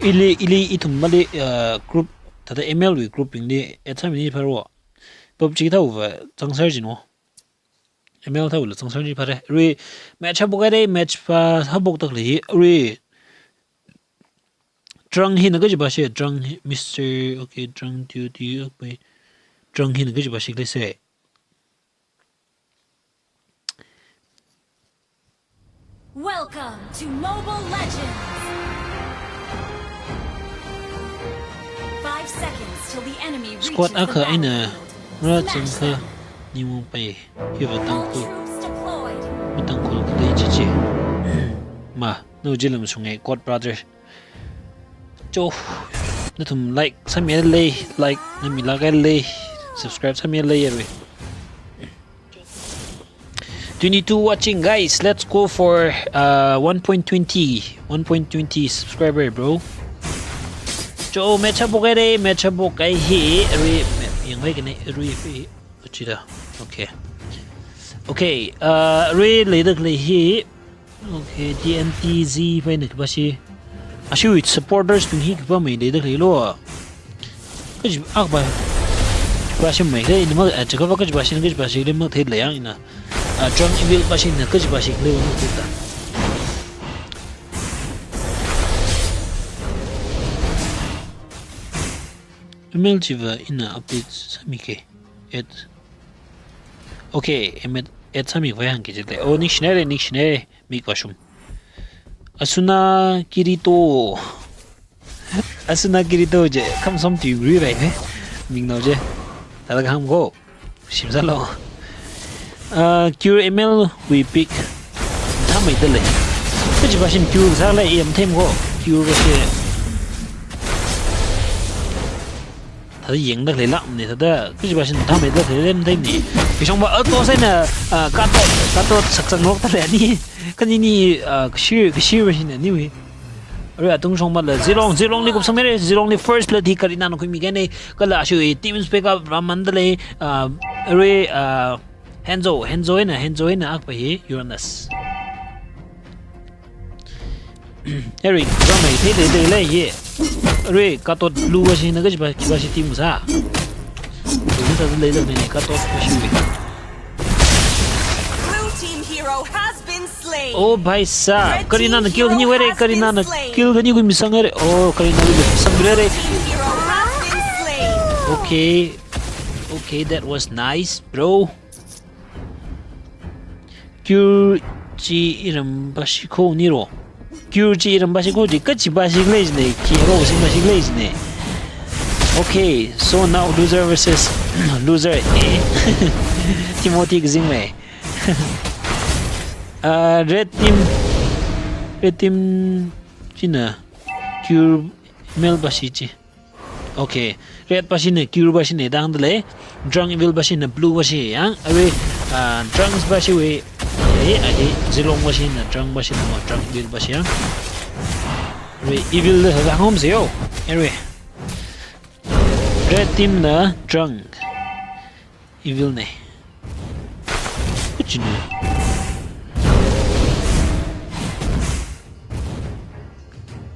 Ili, ili ithum mali, ah, group, thāda M L wui group bingli, add sami ni pharo. PUBG thāuva, zang ser jino. M L thāula zang ser ji phare. Are, match hapok ai dai, match pa hapok tak li. Are. Drunk hina kaji bashi, Drunk hi, Mister, okay, Drunk Duty, okay. Drunk hina kaji bashi le se. Welcome to Mobile Legends! Five seconds till the enemy reaches the battlefield. Squad akha eina, ra zang kha, ni mo pai, hiva Tangkhul. All troops deployed. Ma Tangkhul kadai chichi. Ma, no jilam sungai, God brother. Cho, nathum like sami le, like, nami like le, subscribe sami le, yarui. Twenty-two watching, guys. Let's go for, uh, one point twenty, one point twenty subscriber, bro. Cho, match hapok ai re, match hapok ai hi, re, yang bai kene, re, re, achida. Okay. Okay, uh, re, le dak le hi. Okay, T N T Z bai ne kabashi. Ashiwui supporters bing hi kapamei leida leilo. Kaji akba. Bashi mei kha ina ma, eh, chakaba kaji bashi, kaji bashi le ma thei le yang ina. Ah, Drunk Evil bashi na kaji bashi le ma thei ta. M L chiva ina update sami ke. Add. Okay, M L add sami vai hangki jile. Oh, ningshinare, ningshinare. Mik vashum. Asuna Kirito. Asuna Kirito je. Kam som tu gri rai ne. Ming nao je. Tala ham go. Shim salo. Ah, Cure M L wui pick. Thamei dale. Kaji bashin Cure sale, em them go. Cure go she. Thāda yangda leilak ne, thāda kaji bashin thamei da lei lem thei ne. Kishong ba, ah, to sai na, ah, kato, kato saksanglok da lei ni. Kani ni, ah, kashir, kashir bashin ni wui. Are atung shong ba la, Zilong, Zilong ni kupsang mere, Zilong ni first blood hi Karina na khuimi kene, kala ashu team spec up raman da lei, ah, are, ah, Hanzo, Hanzo ena, Hanzo ena akpa hi, Uranus. Eric, ramai thei thei thei lei ye. Eric, katot blue wa shi na kaji ba, ba shi team sa. Blue ta lei da ne katot wa shi. Blue team hero has been slain. Oh, bhai sahab, Karina na kill khani were, Karina na kill khani khuimi sang re. Oh, Karina na khuimi sang re. Team hero has been slain. Okay. Okay, that was nice, bro. Cure chi iram bashi kho niro. Cure chi iram bashi kho ji kaji bashi lei ne. Kiro si bashi lei ne. Okay, so now loser versus loser. Eh. Timothy Gzingme. Ah, red team. Red team china Cure M L bashi chi. Okay, red bashi ne, Cure bashi ne dang de lei, Drunk Evil bashi ne, blue bashi yang, are, ah, Drunks bashi wui, eh, are, Zilong bashi ne, Drunk bashi ne, Drunk Evil bashi yang. Are, Evil le hong se yo, are. Red team ne, Drunk. Evil ne. Kuchinu.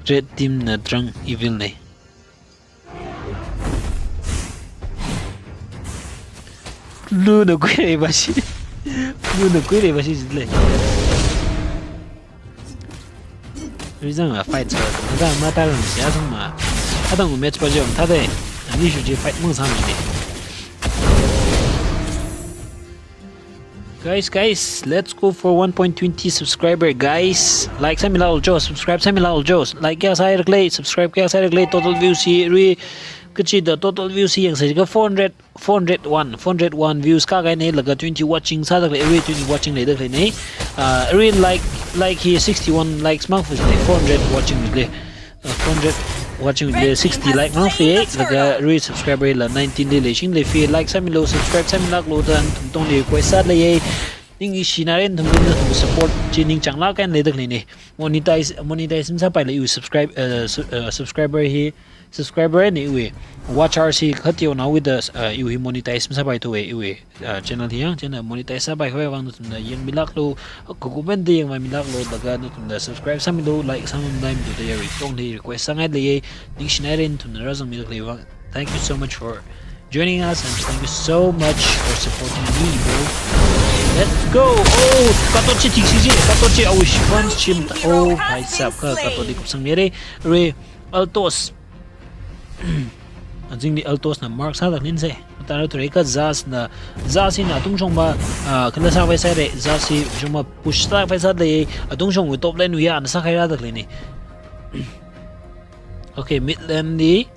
Red team na Drunk Evil ne. Lu na kuire bashi. Lu na kuire bashi jile. Reason a fight sa, mata mata lang siya sang ma. Atang match pa jom thade. Ani shu je fight mang sang de. Guys, guys, let's go for one point twenty subscriber, guys. Like sāmilāklo, subscribe sāmilāklo. Like kayā sāhaira khala, subscribe kayā sāhaira khala, total views hi arui kachi da total views hi yangsei ka four hundred, four hundred one, four hundred one views kākahaina laga twenty watching sāda khalei, arui twenty watching leida khaleina. Ah, arui like, like hi sixty-one likes mang fusai, four hundred watching le. Uh, four hundred watching le, sixty like mang fusai, laga arui subscriber la nineteen li leishing lei, like sāmilo, subscribe sāmilāklo da nathum tongli request sālei. Ningshinaira nathum, nathum support chi ningchānglāk eina leida khaleina. Monetize, monetize masāpaila iwui subscribe, uh, su-, uh, subscriber hi, subscriber eina iwui watch hours hi kateonao wui da, uh, iwui monetize masāpaithuwa iwui. Ah, channel hi yang, channel monetize sāpai khavai vang nathumna yangmilāklo, kakumen da yangmilāklo, laga nathumna subscribe sāmilo, like sāmamlai milo da arui tongli request sāngailei, ningshinaira nathumna rāzangmida khalei vang. Thank you so much for joining us and thank you so much for supporting me, bro. Let's go! Oh, Kato chi thiksi chi, Kato chi, oh, shit, one shim, oh, bhai sahab, ka, Kato li kupsangmira, arui, Altos. Azingli Altos na mark sāda khaleina se. Tara ture ka Zas na, Zas hina atungshong ma, ah, kala sāpai sāhaira, Zas hi shong ma push sāpai sālei, atungshongwui top lane wui ya na sākhuira da khaleina. Okay, mid lane li.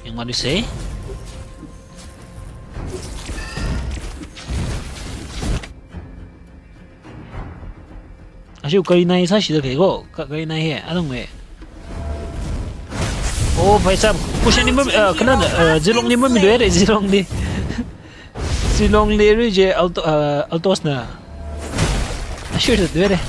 Yangmālu se. Ashiwui Karina hi sāshida khalei ko, Ka-, Karina hi, adong e. Oh, bhai sahab, push ani mami, uh, kala na, uh, Zilong li mamiluira, Zilong li. Zilong li arui chi Alto-, uh, Altos na. Ashiwui luira.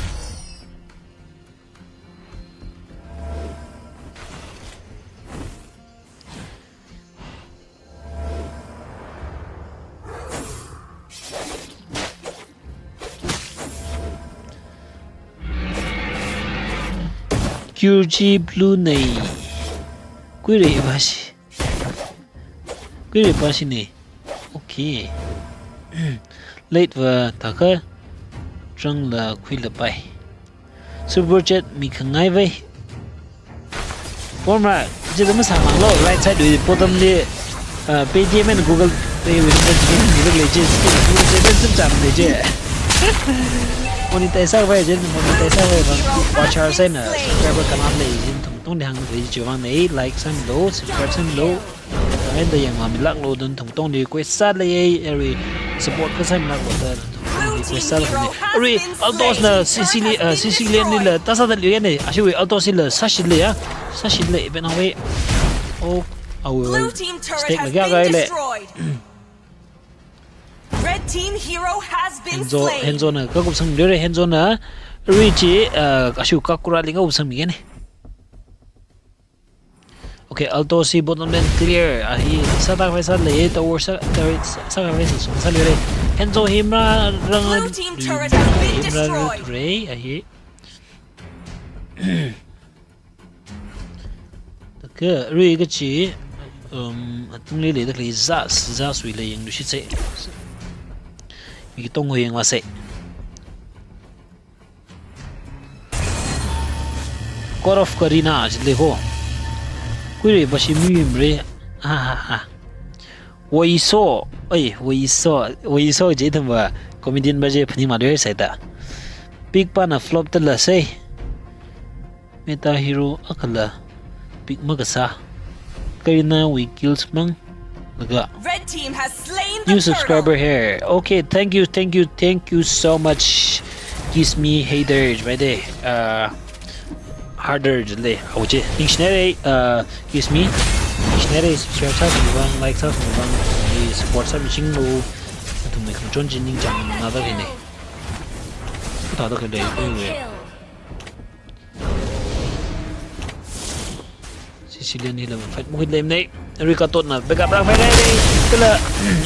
Q G Blue nei. Kuirei pashi. Kuirei pashi nei. Okay. Late va thākha. Changla khuilapai. Super chat mikhangai vai. Formula, jida masāmanglo, right side wui bottom li, uh, Paytm and Google Pay wui number chi mirak lei chi, Google Pay chi chāmchām lei chi. Monetize sākhavai chi, monetize sākhavai vang, watch hours eina subscriber kanap lei chi, nathum tongli hānglei chi vang nei, like sāmilo, subscribe sāmilo. Anda yangmamilāklo da nathum tongli request sālei, arui support kasā milāklo da nathum tongli request sālei. Arui Altos na Sicily, uh, Sicilian lila tā sāda leiya nei, ashiwui Altos lila sāshilei ya, sāshilei ipenawui. Oh, awui stack la kayākha lei. Red team hero has been Hanzo, slain. Hanzo na kakupsang leiya, Hanzo na arui chi, uh, ashiwui Kakura li kakupsangmi nei. Okay, Altos hi bottom lane clear. Ah, hi sāda khavai sālei, tower sā, tower sā, sāda khavai sā, sā, sālei. Hanzo hi mara rang. Blue team turret has been destroyed. Ray, ah, hi. Okay, arui kachi, um, atungli leida khalei Zas, Zas wui lei yangluishit se. Mi katong ho yangvā se. God of Karina, jilei ho. Kuirei pashi mimira. Ha, ha, ha. Waiso, oi, Waiso, Waiso je thamba comedian pa je phaningmāluira saida. Pick pana flop tala se. Meta hero akhala pick makasā. Karina wui kills mang laga. Red team has slain the turtle. New subscriber here. Okay, thank you, thank you, thank you so much. Kiss me hater, right there. Uh, harder jilei. Au je. Ningshinaira, uh, kiss me. Ningshinaira subscribe sāsāmi vang, like sāsāmi vang, support sāmichinglo. Nathumwui khangachon chi ningchāngngaida khalei nei. Kathāda khalei, anyway. Sicilian hila fight mukhui lem nei. Arui Kato na backup rākhavai nei. Kala,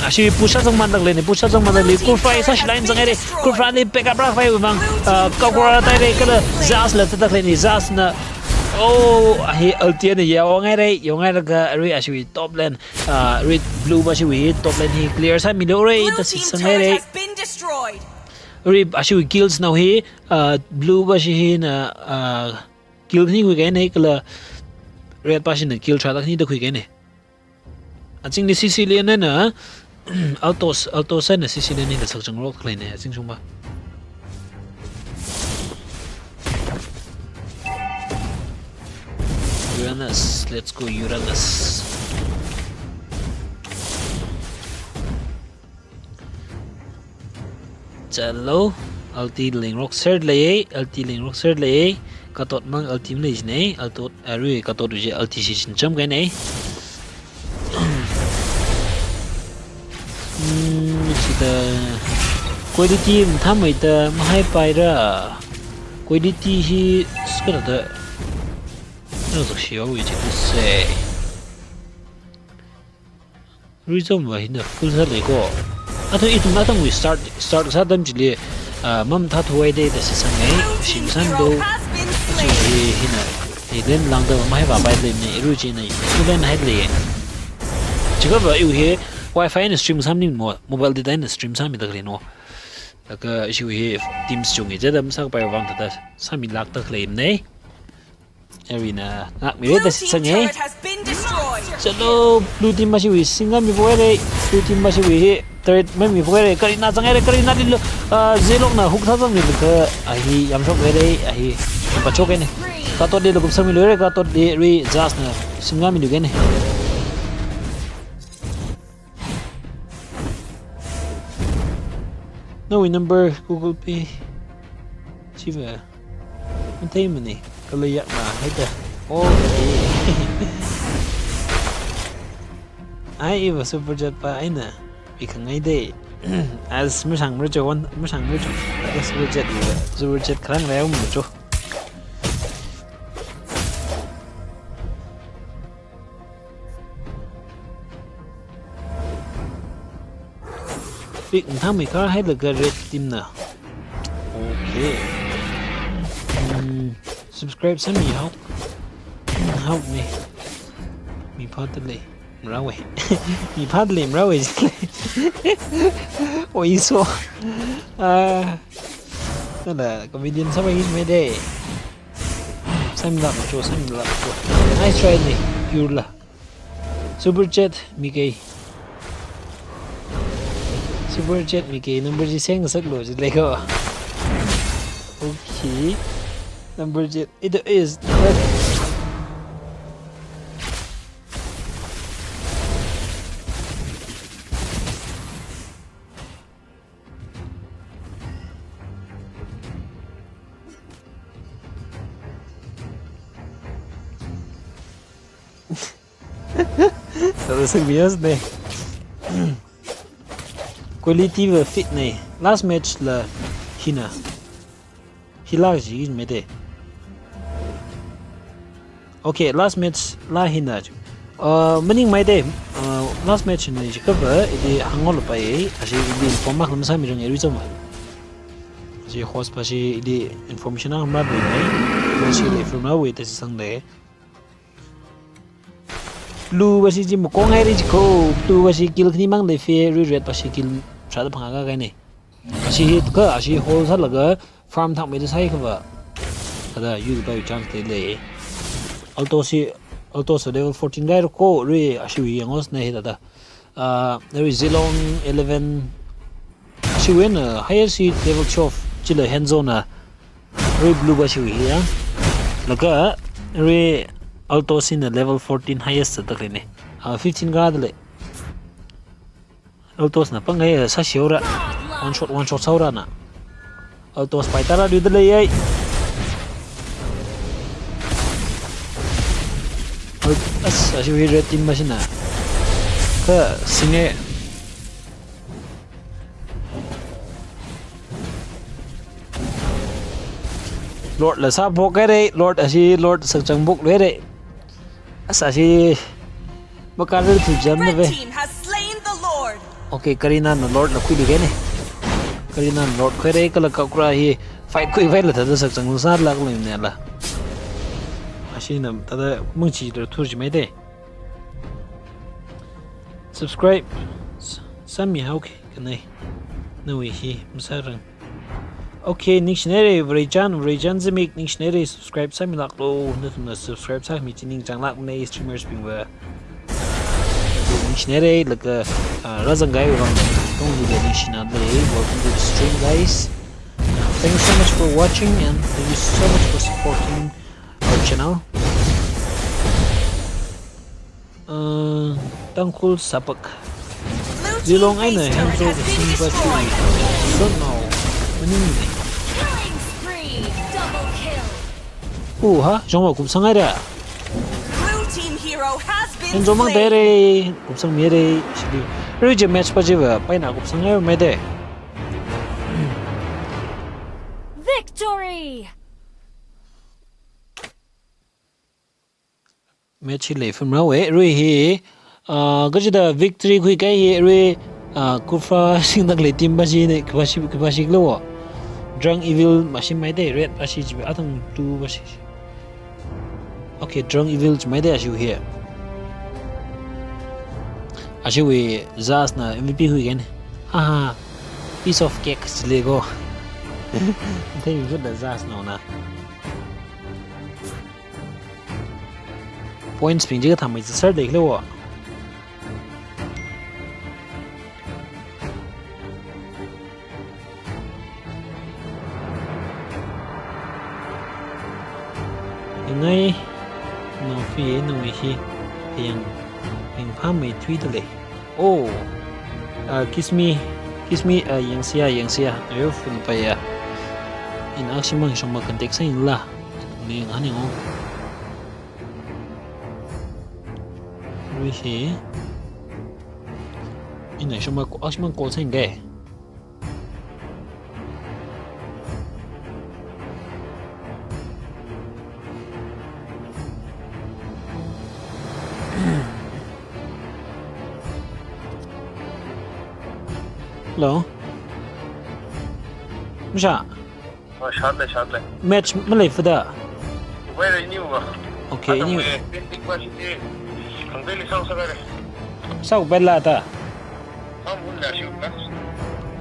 ashi push sāzangmanda khalei nei, push sāzangmanda khalei. Kurfree sāshilāk eina zangngaira. Kurfree li backup rākhavai vang, ah, Kakura tāhaira. Kala Zas la tāda khalei nei, Zas na. Oh, hi ulti na yaongaira, yaongailaga arui ashiwui top lane. Ah, arui blue pashiwui top lane hi clear sāmiluira, da shitsangaira. Arui ashiwui kills nao hi, ah, blue pashi hina, ah, kill khani khuikahaina, kala red pashina kill tharāda khanida khuikahaina. Azingli C C lane eina, Altos, Altos eina C C lane eina sakchangrok khaleina, azingshungva. Uranus, let's go Uranus. Chalo, ulti lengrokserlei, ulti lengrokserlei, Katot mang ulti maleichinei, Katot arui Katot uji ulti shichin chamkahainei. Hmm, chida quality mathāmeida mahaipaira. Quality hi skanada. Nazakshiya wi chikuse. Ruizom va hina full sālei ko. Athum ithum athumwui start, start sā atam chili, ah, mamathāthuihaida da shitsangei, shimsāndo. Athum hi hina, hi lane lāngda va mahaivāpailei ne, iru china, iru lane hailei. Chiakha va iwui hi Wi-Fi eina stream sāmaningmo, mobile data eina stream sāmida khalei no. Laga ishiwui hi teams chungwui jada masākapai vang thāda sāmilākda khaleinei. Arina ngākmira da shitsangei. Chalo, blue team mashiwui singa mivoire. Blue team mashiwui hi turret mamivoire. Karina zanghaire, Karina lilo, ah, Zilongna hook sāzangmilaga, ah, hi yamshokhaire, ah, hi yamphāshokhaine. Katot lilo kupsangmiluire, Katot li rui Zazna singa milukahaine. Nawui number Google Pay chiva matheimane, kala yakna haida. Okay. Ai, iva super chat pa eina pikhangai de. As mashangmara cho, wan, mashangmara cho. As super chat, super chat kharang raiu mara cho. Pick mathāmei kharā hailaga red team na. Okay. Hmm, subscribe sāmihao. Haone. Mi phāda lei. Marawe. Mi phāda lei, marawe. Oi so. Ah. Nala comedian sāpai hi mei de. Sāmilākcho, sāmilākcho. Nice try ne, pure la. Super chat mikei. Super chat mikei, number chi seng ngasaklo jilei ko. Okay. Number chi, it is. Thāda sāngmihaosne. Quality va fit ne. Last match la hina. Hila ji mei de. Okay, last match la hina ju. Uh, maningmei de. Uh, last match ne jiakha va, ili hānghaolapai, ashi ili inform makhamasāmirang e ruizom va. Ashi host pa shi ili information ang mabing ne. Ashi ili inform awui da shitsangde. Blue va shi chi makong haire jiko. Blue va shi kill khani mang leife, rui red va shi kill tharāda phangā kahaine. Ashi hi tukha, ashi hold sālaga farm thakmeida sāhaiakhava, thāda yu kapai chance leilei. Altos hi, Altos level fourteen kahaira ko, rui ashiwui yanghaosne hi thāda. Ah, rui Zilong eleven, ashiwui eina highest hi level twelve, chila Hanzo na, rui blue va shiwui hi ya. Laga, rui Altos hina level fourteen highest sāda leine. Ah, fifteen kahaida lei. Altos na pangai sāshihaora. One shot, one shot sāhaora na. Altos pai tara du dalei ai. Al-, as, ashiwui red team mashina. Kha singe. Lord la sāphok haire, Lord ashi, Lord sakchang phoklu haire. As ashi, makarar thu jam na ve. Red team has slain the Lord. Okay, Karina na Lord la khuilukahaine. Karina na Lord khuihaire kala Kakura hi fight khuipaila thāda sakchang sālākluine la. Ashina thāda mungchi da thurji mei de. Subscribe s-, sāmihao ke kanei. Nawui hi masārang. Okay, ningshinaire Varechān, Varechān Zimik, ningshinaire subscribe sāmilāklu, nathumna subscribe sāmi chi ningchānglākmane streamers bingva. Ningshinaire laga, ah, rāzangkahai vang, tongli ningshina lei. Welcome to the stream, guys. Uh, thank you so much for watching and thank you so much for supporting our channel. Uh, Tangkhul Sapak. Zilong eina Hangzhou kasing pa chi. Don't know. Maning ni. Killing spree. Double kill. Oh, ha? Zhongwa kupsang haira. Blue team hero has been Hangzhou mang slain. Tere. Kupsangmire. Shidi. Rui je match pa jiva. Paina kupsang haira mai de. Victory. Match hi lei phumrāwe, rui hi, ah, kachida victory khuikahai hi, rui, ah, Kufra Singdakle team pa chi ne, khipā shi, khipā shiklo. Drunk Evil mashimai de, red pa chi chi, athang two pa chi. Okay, Drunk Evil chimai de, ashiwui hi. Ashiwui Zaz na M V P khuikahaine. Ha ha, piece of cake chile ko. Thank you for the Zaz no na. Points bing chi kathāmei chi sir de kle wo. Ingai, no fi, no mi hi, yang, yang pha mei thui de le. Oh, ah, kiss me, kiss me, ah, yangsia, yangsia, ayo phun paya. Ina akshimang shongma contact sāyangla. Ni ngani ngo. Rui hi. Ina shongma ko, akshimang call sāyangge. Hello. Misha. Oh, shātle, shātle. Match malei fada. Kubai ra iniu ba. Okay, iniu. Pending ba shi. Kangpeli sāsā kare. Sākupaila ta. Sāmhunla shi ba.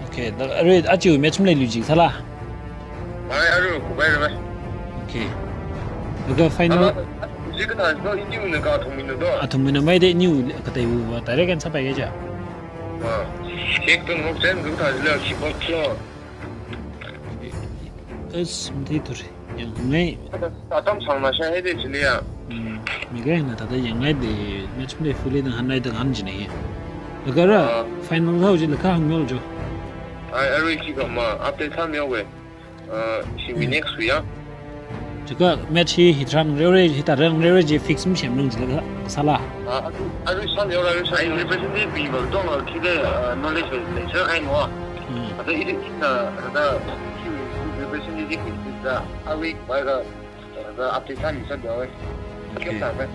Okay, da, arui achiu match maleilu ji sāla. Mai arui kubai ra ba. Okay. Laga final. Ji kathā do, iniu na kathumina do. Athumina mai de, iniu kateiwui va direct answer pai kaja. Ah, check to ngok chen kathā jila shi ba klo. As mti tur. Yangngai. Atam sāngna shāhaide chiliya. Hmm, mi kaina thāda yangngai de match malei fuli dang hanrai dang han jine. Laga ra, ah, final hao jila kahāng miol jo. Ai, arui khi kama update sāmiwe. Ah, shiwui next week ya. Chika match hi hitharan rere, hitharan rere ji fix mi shem rung jila sāla. Ah, arui, arui sāmiora, arui sā. Ai, representative bing ba dong la khi de, ah, knowledge le sir ai mo. Hmm. Ada ini kita, ada, representative kita, awik baga, ada update sāmi sāda we. Okay. Kita be.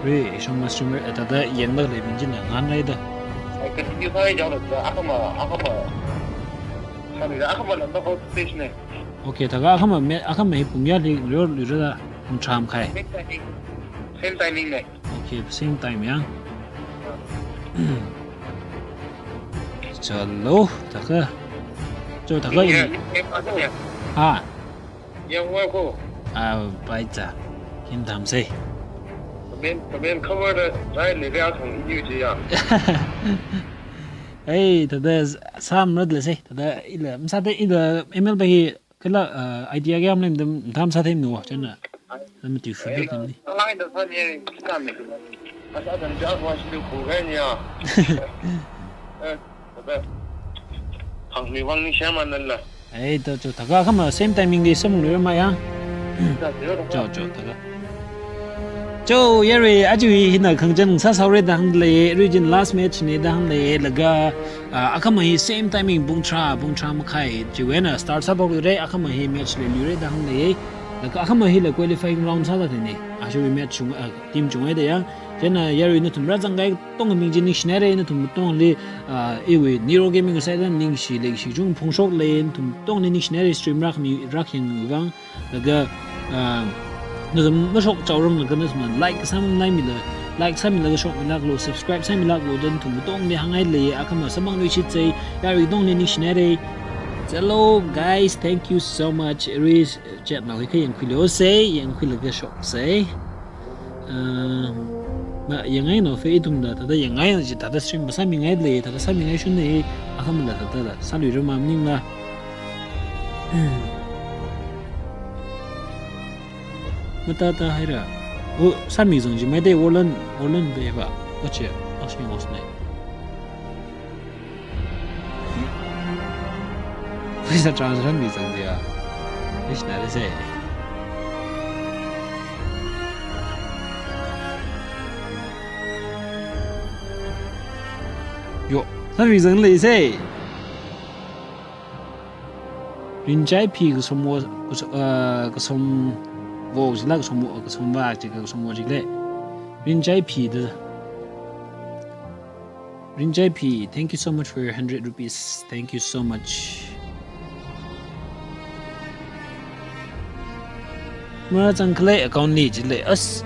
Rui, shongma streamer, eh, thāda yangda lei bing jina nganrai da. Ai, continue sāi jao la, akhama, akhama. Sāmi da, akhama la, stage ne. Okay, thākha akhama me, akhama hi pung kayāli reo lira da, pung tharā makhai. Same timing. Same timing ne. Okay, same time ya. Chalo, thākha. Cho thākha. Yeah, in. Yeah, yeah. Ha. Yangwa ko. Ah, pai cha. Kim tham se. Comment, comment cover da, rai le ya thong yu ji ya. Hey, thāda sāmrat le se. Thāda ila, masāda ila M L pa hi kala, uh, idea kayā maleimadam tham sāthei nu, chana. Lam tu fu dek ni. Alai da sa ni, kita mi. Asa dan ja wa shi ku ga ni ya. Eh, thāda. Hang mi wang ni share man nan la. Ai, to, cho, thākha akhama same timing li sāmung lira ma ya. Cho, cho, thākha. Cho, yarui, achiu hi hina khangachān sāsāhaora da hāngda lei, rui jin last match ne da hāngda lei, laga, ah, akhama hi same timing pung tharā, pung tharā makhai, chiwui eina start sāphok lira, akhama hi match leiluira da hāngda lei, laga akhama hila qualifying round sāda thei ne, ashiwui match chung, ah, team chungwui da ya, chieina yarui nathum rāzangkahai katonga bing chi ningshinaire, nathum katongli, ah, iwui Nero Gaming side eina ningshi leishi chung phongshok lei, nathum katongli ningshinaire stream rākhami, rākhayang vang, laga, ah, nathum mashok chaorang laga nathum like sāmalaimila, like sāmilaga shokmilāklu, subscribe sāmilāklu da nathum katongli hāngngai lei, akhama samphangluishit sei, yarui katongli ningshinaire. Hello guys, thank you so much. Ri chat nao hi kha yangkhuilu sei, yangkhuilaga shok sei. Ah, ma yangngai nao fe ithumda, thāda yangngai nao chi, thāda stream ba sāmingai le, thāda sāmingai shun ne, akhamala thāda sāluira ma maningla. Matata haira. O, sāmi zang chi mai de, Orlan, Orlan be ba. Oche, oche, oche. Pheisā transfer mi zang dia. Ish, na de sei. Yo, sāmi zang le sei. Rinchai phi kasom wo, kaso-, ah, kasom wo jila kasom wo, kasom va jika kasom wo jile. Rinchai phi da. Rinchai phi, thank you so much for your hundred rupees. Thank you so much. Mazang khalei account li jile. As,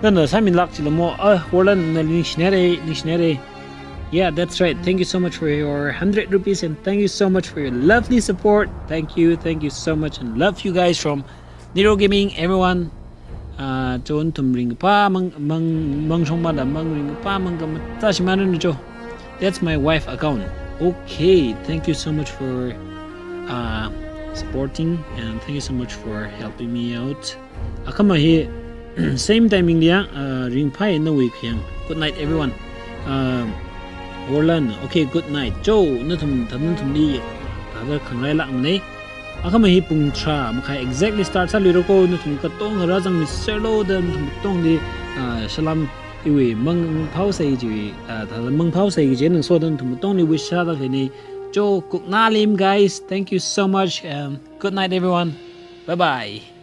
nana sāminlak jila mo. Ah, Orlan na ningshinare, ningshinare. Yeah, that's right. Thank you so much for your hundred rupees and thank you so much for your lovely support. Thank you, thank you so much and love you guys from Nero Gaming, everyone. Ah, chon tum ringpa mang, mang, mang shong mada mang ringpa mang ka mata shimana nu cho. That's my wife account. Okay, thank you so much for, uh, supporting and thank you so much for helping me out. Akhama hi, same timing liya, uh, ringphai nawui khayang. Good night, everyone. Uh, Orlan, okay, good night. Cho, nathum, thāda nathumli, thāda khangarai lak ne. Akhama hi pung tharā makhai exactly start sāluira ko, nathum katonga rāzangmi serlo da nathum katongli, ah, salam iwui mang phao sai ji, ah, thāda mang phao sai ji nang so da nathum katongli wish sāda khaini. Cho kukna lim, guys. Thank you so much. Um, good night, everyone. Bye bye.